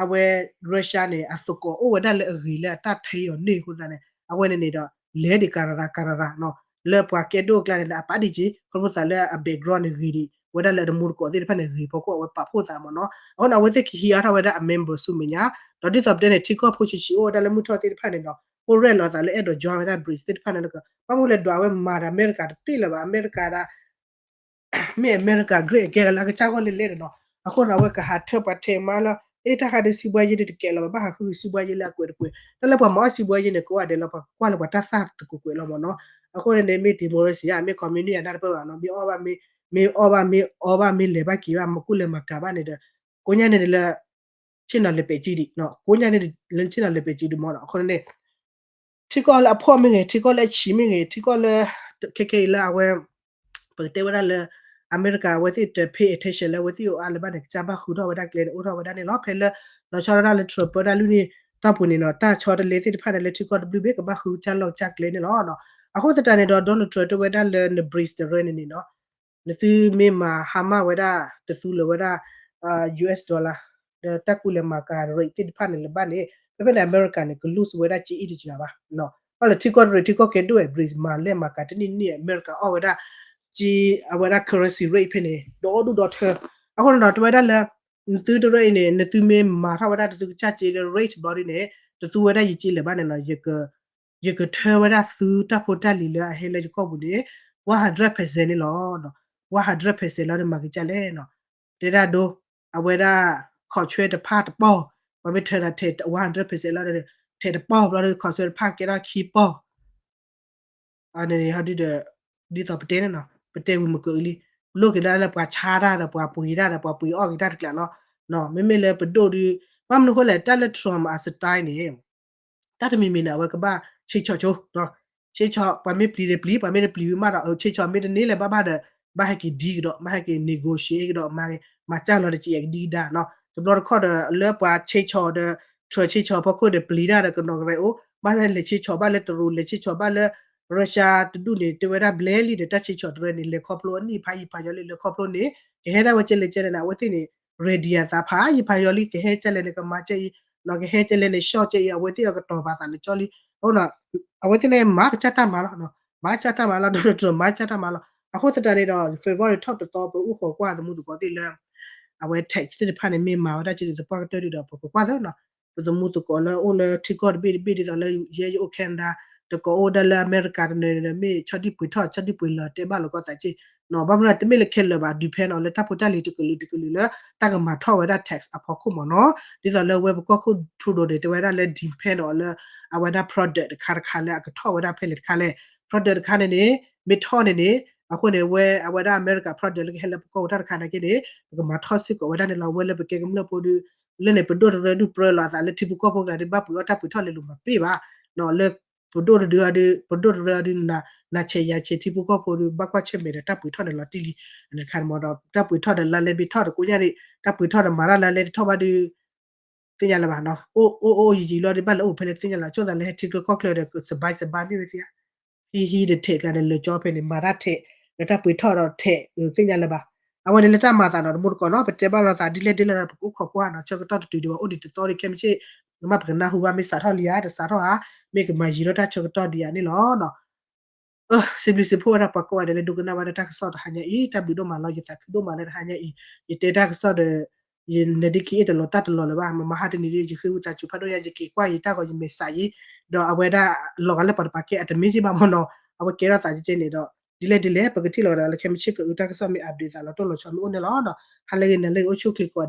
အဝဲ Russia န့ၣ် အသကိးအိၣ်ဝဲဒၣ်လၢအဂ့ၤလၢအတၢ်ထဲအီၤန့ၣ်အဃိသတးန့ၣ် အဝဲန့ၣ်န့ၣ်ဒီး လဲၤဒံးကရၤရၤကရၤရၤနီၤ လၢပှၤကဲဒိၣ်အကျါန့ၣ် အပာ်ဒံးက့ၤ ခီဖျိသးလၢအ background န့ၣ်ဂ့ၤဒံး ဝဲဒၣ်လၢအတမူတကိးသ့ၣ်တဖၣ်န့ၣ်ဂ့ၤဖီခိၣ် အဝဲပာ်ဖှိၣ်သးမ့ၢ်နီၤ. အဃိန့ၣ် အဝဲသ့ၣ်ကဟံးအါထီၣ်ဝဲဒၣ်အ member ဆူမဲာ်ညါ, ဒီးဒ်သိးပတဲန့ၣ် ထံကီၢ်ဖိဆံးဆံးအိၣ်ဝဲဒၣ်လၢမုၢ်ထီၣ်သ့ၣ်တဖၣ်န့ၣ်ဒီး အိၣ်ရဲၣ်လီၤသးလၢအဲၣ်ဒိး join ဝဲဒၣ် BRICS သ့ၣ်တဖၣ်န့ၣ်လၢက ဘၣ်မနုၤလဲၣ်ဒွးဝဲမၤဒီးအမဲရကၤတပ့ၢ်လၢၤဘၣ် အမဲရကၤဒၣ် မ့ၢ်အမဲရကၤ great again လၢအကစၢ်ဂီၢ်လဲၣ်လဲၣ်န့ၣ်နီၤ. အဃိန့ၣ် အဝဲကဟးထၢပှၤထဲးမါလၢ အ့ တၢ်ဃးဒီးစံးဘှါယ့ဒုးတကဲလၢၤဘၣ် ဘၣ်ဟးဃုစံးဘှါယ့လၢအကွဲးတကွဲး တၢ်လၢပှၤမၤအီၣ်စံးဘှါယ့န့ၣ် ကိးဂၤဒဲးလီၤ ပှၤကွၢ်လၢပှၤတၢ်သၣ်တကွဲးကွဲးလီၤမ့ၢ်နီၤ. အဃိန့ၣ်န့ၣ် မ့ၢ် democracy ဧါ မ့ၢ် communist ဧါ နၢ်တပၢၢ်ဘၣ်နီၤ မ့ၢ်အီၣ်ဘၣ်မ့ၢ် မ့ၢ်အီၣ်ဘၣ်မ့ၢ်အီဘၣ်မ့ၢ်လဲၤဘၣ်က့ၤဘၣ် မၤကူၣ်လဲၤမၤကၤဘၣ်န့ၣ်ဒီး ကိးညါန့ၣ်လၢ ဆ့ၣ်နီၤလဲၤပဲာ်စုဒံး ကိးညါန့ၣ် ဆ့ၣ်နီၤလဲၤပဲာ်စုဒံးမ့ၢ်နီၤ. အဃိန့ၣ်န့ၣ် ထံကီၢ်လၢအဖှီၣ်မ့ၢ်ဂ့ၤ ထံကီၢ်လၢအဆံးမ့ၢ်ဂ့ၤ ထံကီၢ်လၢ ခဲခဲအံၤလၢအဝဲ ပကတဲဝဲဒၣ်လၢ အမဲရကၤအဝဲသ့ၣ်တ pay attention လၢအဝဲသ့ၣ်အအိၣ်အါလၢၤဘၣ်န့ၣ် ကစၢ်ဘၣ်ဃုထီၣ်ဝဲဒၣ်ကျဲန့ၣ် အိၣ်ထီၣ်ဝဲဒၣ်န့ၣ်လီၤ. ဖဲလၢ လီၤဆီဒၣ်တၢ်လၢ Trump ပၢတၢ်လွံၢ်နံၣ်တီၢ်ပူၤန့ၣ်နီၤ တၢ်ဆီတလဲသ့ၣ်တဖၣ်န့ၣ် လၢထံကီၢ်တဘျုးဘ့ၣ် ကဘၣ်ဃုကစၢ်လီၢ်ကစၢ်ကျဲန့ၣ်လီၤ. အဃိသတးန့ၣ်ဒီး Donald Trump တဲဝဲဒၣ်လၢန BRICS တရၢန့ၣ်န့ၣ်နီၤ နသုမ့ၢ်မၤဟါမၢ်ဝဲဒၣ် တသူလၢၤဝဲဒၣ် US dollar ဒီးတၢ်ကူလဲၤမၤကၤ rate သ့ၣ်တဖၣ်န့ၣ်လၢၤဘၣ်န့ၣ် ဖဲဖဲန့ၣ် အမဲရကၤန့ၣ် က lose ဝဲဒၣ်ကၠ့အံၣ်တစှၤဘၣ်. ဘၣ်လၢထံကီၢ်တရံးထံကီၢ်ကဲဒိၣ်ဝဲ BRICS မၤလဲၢ်မၤကၤတနံၣ်နံၣ် အမဲရကၤအီၣ်ဝဲဒၣ် ကၠ့ အဝဲဒၣ် currency rate ဖဲန့ၣ် ဒီဒူၣ်ဒီထၢ. အဃိန့ၣ်ဒီး တဲဝဲဒၣ်လၢ နသုတရၢအံၤန့ၣ် နသုမ့ၢ်မၤထီၣ်ဝဲဒၣ်တသုကစၢ်ကၠ့လၢ rate ဘျီဒ်န့ၣ် တသူဝဲဒၣ်ယကၠ့လၢၤဘၣ်န့ၣ်နီၤ ယကထၢဝဲဒၣ်သုတၢ်ဖိတၢ်လံၤလၢအဟဲလၢယကီၢ်ပူၤန့ၣ် one hundred percent န့ၣ်လီၤ. One hundred percent လီၤဒီးမၤက့ၤကၢ်လဲၣ်နီၤ. တဲဒၣ်ဒိ အဝဲဒၣ် ခီးဆွဲတဖၣ်တပီၢ် ပှၤမ့ၢ်ထၢနၤထဲး one hundred percent လီၤဒီး ထဲးတပီၢ်ဘျီဒီး ခီးဆွဲတဖၣ်ကဲထီၣ်ခံပီၢ် အန့ၣ်ဟီဒုဒီး ဒ်သိးပတဲန့ၣ်နီၤ ပတဲဝံၤမ့ၢ်ကလံ လိၣ်က့ၤဒၣ်လၢပှၤဆါတၢ်ဒီး ပှၤပှ့ၤတၢ်ဒီး ပှၤပှ့ၤအီၣ်က့ၤတၢ်တကျးလီၤ. မ့မ့ၢ်လၢပဒိၣ်ဒု ဘၣ်မနုၤဃိလဲၣ် တၢ်လၢ Trump အ style န့ၣ် တၢ်တမံၤမံၤန့ၣ် အဝဲကဘၣ်ဆ့ဆီၣ်ဆိ ဆ့ဆီၣ် ပှၤမ့ၢ်ပျံၤဒီးပျံၤ ပှၤမ့ၢ်တပျံၤဝံၤမးဒီး ဆ့ဆီၣ်မ့ၢ်တန့ၢ်လၢၤဘၣ်ဘၣ်ဒီး ဘၣ်ဟဲက့ၤဒံကဒီး ဘၣ်ဟဲက့ၤ negotiate ကဒီး မၤစၢ်လီၤတက့ၢ်အကဒံကဒါနီၤ. တဘျီတခီၣ်ဒီး လၢပှၤဆ့ဆီၣ်ဒီး Trump ဆ့ဆီၣ်ဖီခိၣ်ဒီးပျံၤတၢ်ဒီးကနီၤကရဲအိၣ် ဘၣ်လဲၤဆ့ဆီၣ်ဘၣ်လၢတရူး လဲၤဆ့ဆီၣ်ဘၣ်လၢ Russia တဒူၣ်န့ၣ် တဲဝဲဒၣ်ဘျဲလံဒီး တၢ်ဆ့ဆီၣ်တရၢန့ၣ် လဲၤခီဖျိအနံၣ်ဖးယံၤဖးယီၤလံ လဲၤခီဖျိန့ၣ် ကဟဲဒၣ်ဝဲကဲလဲၣ်ကဲလဲၣ်န့ၣ် အဝဲသ့ၣ်န့ၣ် ready အသးဖးယံၤဖးယီၤလံ ကဟဲကဲလဲၣ်န့ၣ် ကမၤကဲအံၤ ကဟဲကဲလဲၣ်န့ၣ် ဆီၣ်ကဲအံၤ အဝဲသ့ၣ်အကတီၤပာ်သးလၢကၠီလံ. အဃိ အဝဲသ့ၣ်န့ၣ် မၤကစၢ်တၢ်မၤလီၤ မၤကစၢ်တၢ်မၤလီၤ Donald Trump မၤကစၢ်တၢ်မၤလီၤ. အဃိသတးန့ၣ်ဒီး February ထီၣ်တသီ ပအိၣ်ဃီၤကွၢ်သမူသကိးသ့ၣ်လၢ အဝဲ tax သ့ၣ်တဖၣ်န့ၣ် မ့ၢ်မၤဝဲဒၣ်က့ၤသပှၢ်ကတၢၢ်ဒုဒီး ပကကွၢ်သၢနီၤ. ပသမူသကိးလၢအိၣ်လၢထံကီၢ်တဘ့ၣ်တဘ့ၣ် ဒ်သိးလၢယဲယအိၣ် Canada တကိးအိၣ်ဒၣ်လၢအမဲရကၤတနၢၤန့ၣ်ဒီး မ့ၢ်ဆီဒံၣ်ပှ့ၤထီၣ် ဆီဒံၣ်ပှ့ၤလီၤတဲဘၣ်လီၤကီသးက့ၢ်နီၤ. ဘၣ်မနုၤတမ့ၢ်လၢခဲလၢာ်ဘၣ် depend on လၢတၢ်ဖိတၢ်လံၤတကလုာ်တကလုာ်လၢ တၢ်ကမၤထီၣ်ဝဲဒၣ် tax အဖီခိၣ်မ့ၢ်နီၤ. ဒ်သိးလၢဝဲပကီၢ်ခိၣ် Trudeau န့ၣ် တဲဝဲဒၣ်လၢ depend on လၢ အဝဲဒၣ် product တခါတခါလၢအကထီၣ်ဝဲဒၣ်ဖဲလဲၣ်တခါလဲၣ် product တခါန့ၣ်န့ၣ် မ့ၢ်ထီၣ်န့ၣ်န့ၣ် အဃိန့ၣ် ဝဲအဝဲဒၣ်အမဲရကၤ product လၢကဟဲလၢပကီၢ်ပူၤတၢ်တခါနာ်က့န့ၣ် ပကမၤထီၣ်စ့ၢ်ကီးဝဲဒၣ်န့ၣ်လီၤ. ဝဲလၢပကဲကမျၢၢ်ဖိဒီး လၢန့ၣ် ပဒိၣ်တရၢဒုၣ်ပြၢလီၤအသးလၢထံဖိကီၢ်ဖိကျါဒီး ဘၣ်ပှ့ၤအီၣ်တၢ်ပှ့ၤထီၣ်လဲၤလိာ်မၤပ့ၢ်ဘၣ်နီၤ. လၢပဒိၣ်တဒုအီၤဒီး ပဒိၣ်တရၢအီၤဒီး နၤဆဲးယၤဆဲးထံဖိကီၢ်ဖိဒီး ဘၣ်ကွၢ်ဆၢၣ်မဲာ်ဒီးတၢ်ပှ့ၤထီၣ်န့ၣ်လီၤတံၢ်လံ. အန့ၣ်တခါန့ၣ်မ့ၢ်ဒီး တၢ်ပှ့ၤထီၣ်ဒီးလါလဲဘ့ၣ်ထီၣ်တကိးညါန့ၣ် တၢ်ပှ့ၤထီၣ်ဒီးမၤတၢ်လါလဲတထီၣ်ဘၣ်ဒီး သ့ၣ်ညါလၢၤဘၣ်နီၤ. အိၣ်အိၣ်အိၣ်ယံာ်ယံာ်လီၤဒီး ဘၣ်လဲၤအိၣ်ဖဲလဲၣ်သ့ၣ်ညါလၢၤ ဆိၣ်သးလၢဟဲထံချၢကီၢ်ချၢဒီး စဘါစဘါမ့ၢ်ဝဲသ့ၣ်ဧါ ဟံးဟံးဒီးထဲးကျါန့ၣ် လၢာ်ကၠီဖဲန့ၣ် မၤတၢ်ထဲး ဒီးတၢ်ပှ့ၤထီၣ်ဒီးထဲး သ့ၣ်ညါလၢၤဘၣ်. အဝဲန့ၣ်လၢတၢ်မၤသးဒီးတမူတကိးနီၤ ပတဲဘၣ်လိာ်သးဒ်လဲၣ်ဒ်လဲၣ်ဒီး ပကအိၣ်ခိးကွၢ်နီၤ ဆၢကတီၢ်တတုၤဒံးဘၣ် အိၣ်ဒံးတသီဒံးခဲမုၢ်ဆ့ၣ် မ့ၢ်ပကနၢ်ဟူဘၣ် မ့ၢ်စးထီၣ်လံဧါ တစးထီၣ်ဧါ မ့ၢ်ကမၤယံၤထီၣ်တၢ်ဆၢကတီၢ်ဒံးဧါန့ၣ်လီၤ. စံးဘျုးစံးဖှိၣ်ဝဲဒၣ်ပှၤကိးဂၤဒဲးလၢဒိကနၣ်ဝဲဒၣ်တၢ်ကစီၣ်တဟါညါအံၤ တၢ်ဘျုးဒိၣ်မးလီၤ ယသးခုဒိၣ်မးလၢတဟါညါအံၤ ယတဲတၢ်ကစီၣ်ဒီး ယနဒ့ခံအ့ၣ်တလီၤတၢ်တလီၤလၢၤဘၣ် မမဟါတနံၤဒီး ယဃ့ဝံသးစူၤဖးဒိၣ်ညါ ယက့ၤကွၢ်ယတၢ်ဂီၤ ယမဲာ်ဆှးအံၤ ဒီးအဝဲဒၣ် လီၤဂာ်လၢပှၤတပာ်ကဲ အတမ့ၢ်က့ဘၣ်မ့ၢ်နီၤ အဝဲကဲထီၣ်သးကဲကဲန့ၣ်ဒီး ဒ်လဲၣ်ဒ်လဲၣ် ပကထံၣ်လီၤဝဲဒၣ်လၢခဲမုၢ်ဆ့ၣ်ကအုတၢ်ကစီၣ်မ့ၢ် update သးလီၤတိၢ်လီၤဆီမ့ၢ်အိၣ်န့ၣ်လီၤ. ဟါလၢဂ့ၤ နၤလၢဂ့ၤ အိၣ်ဆူၣ်ချ့ကိးဂၤ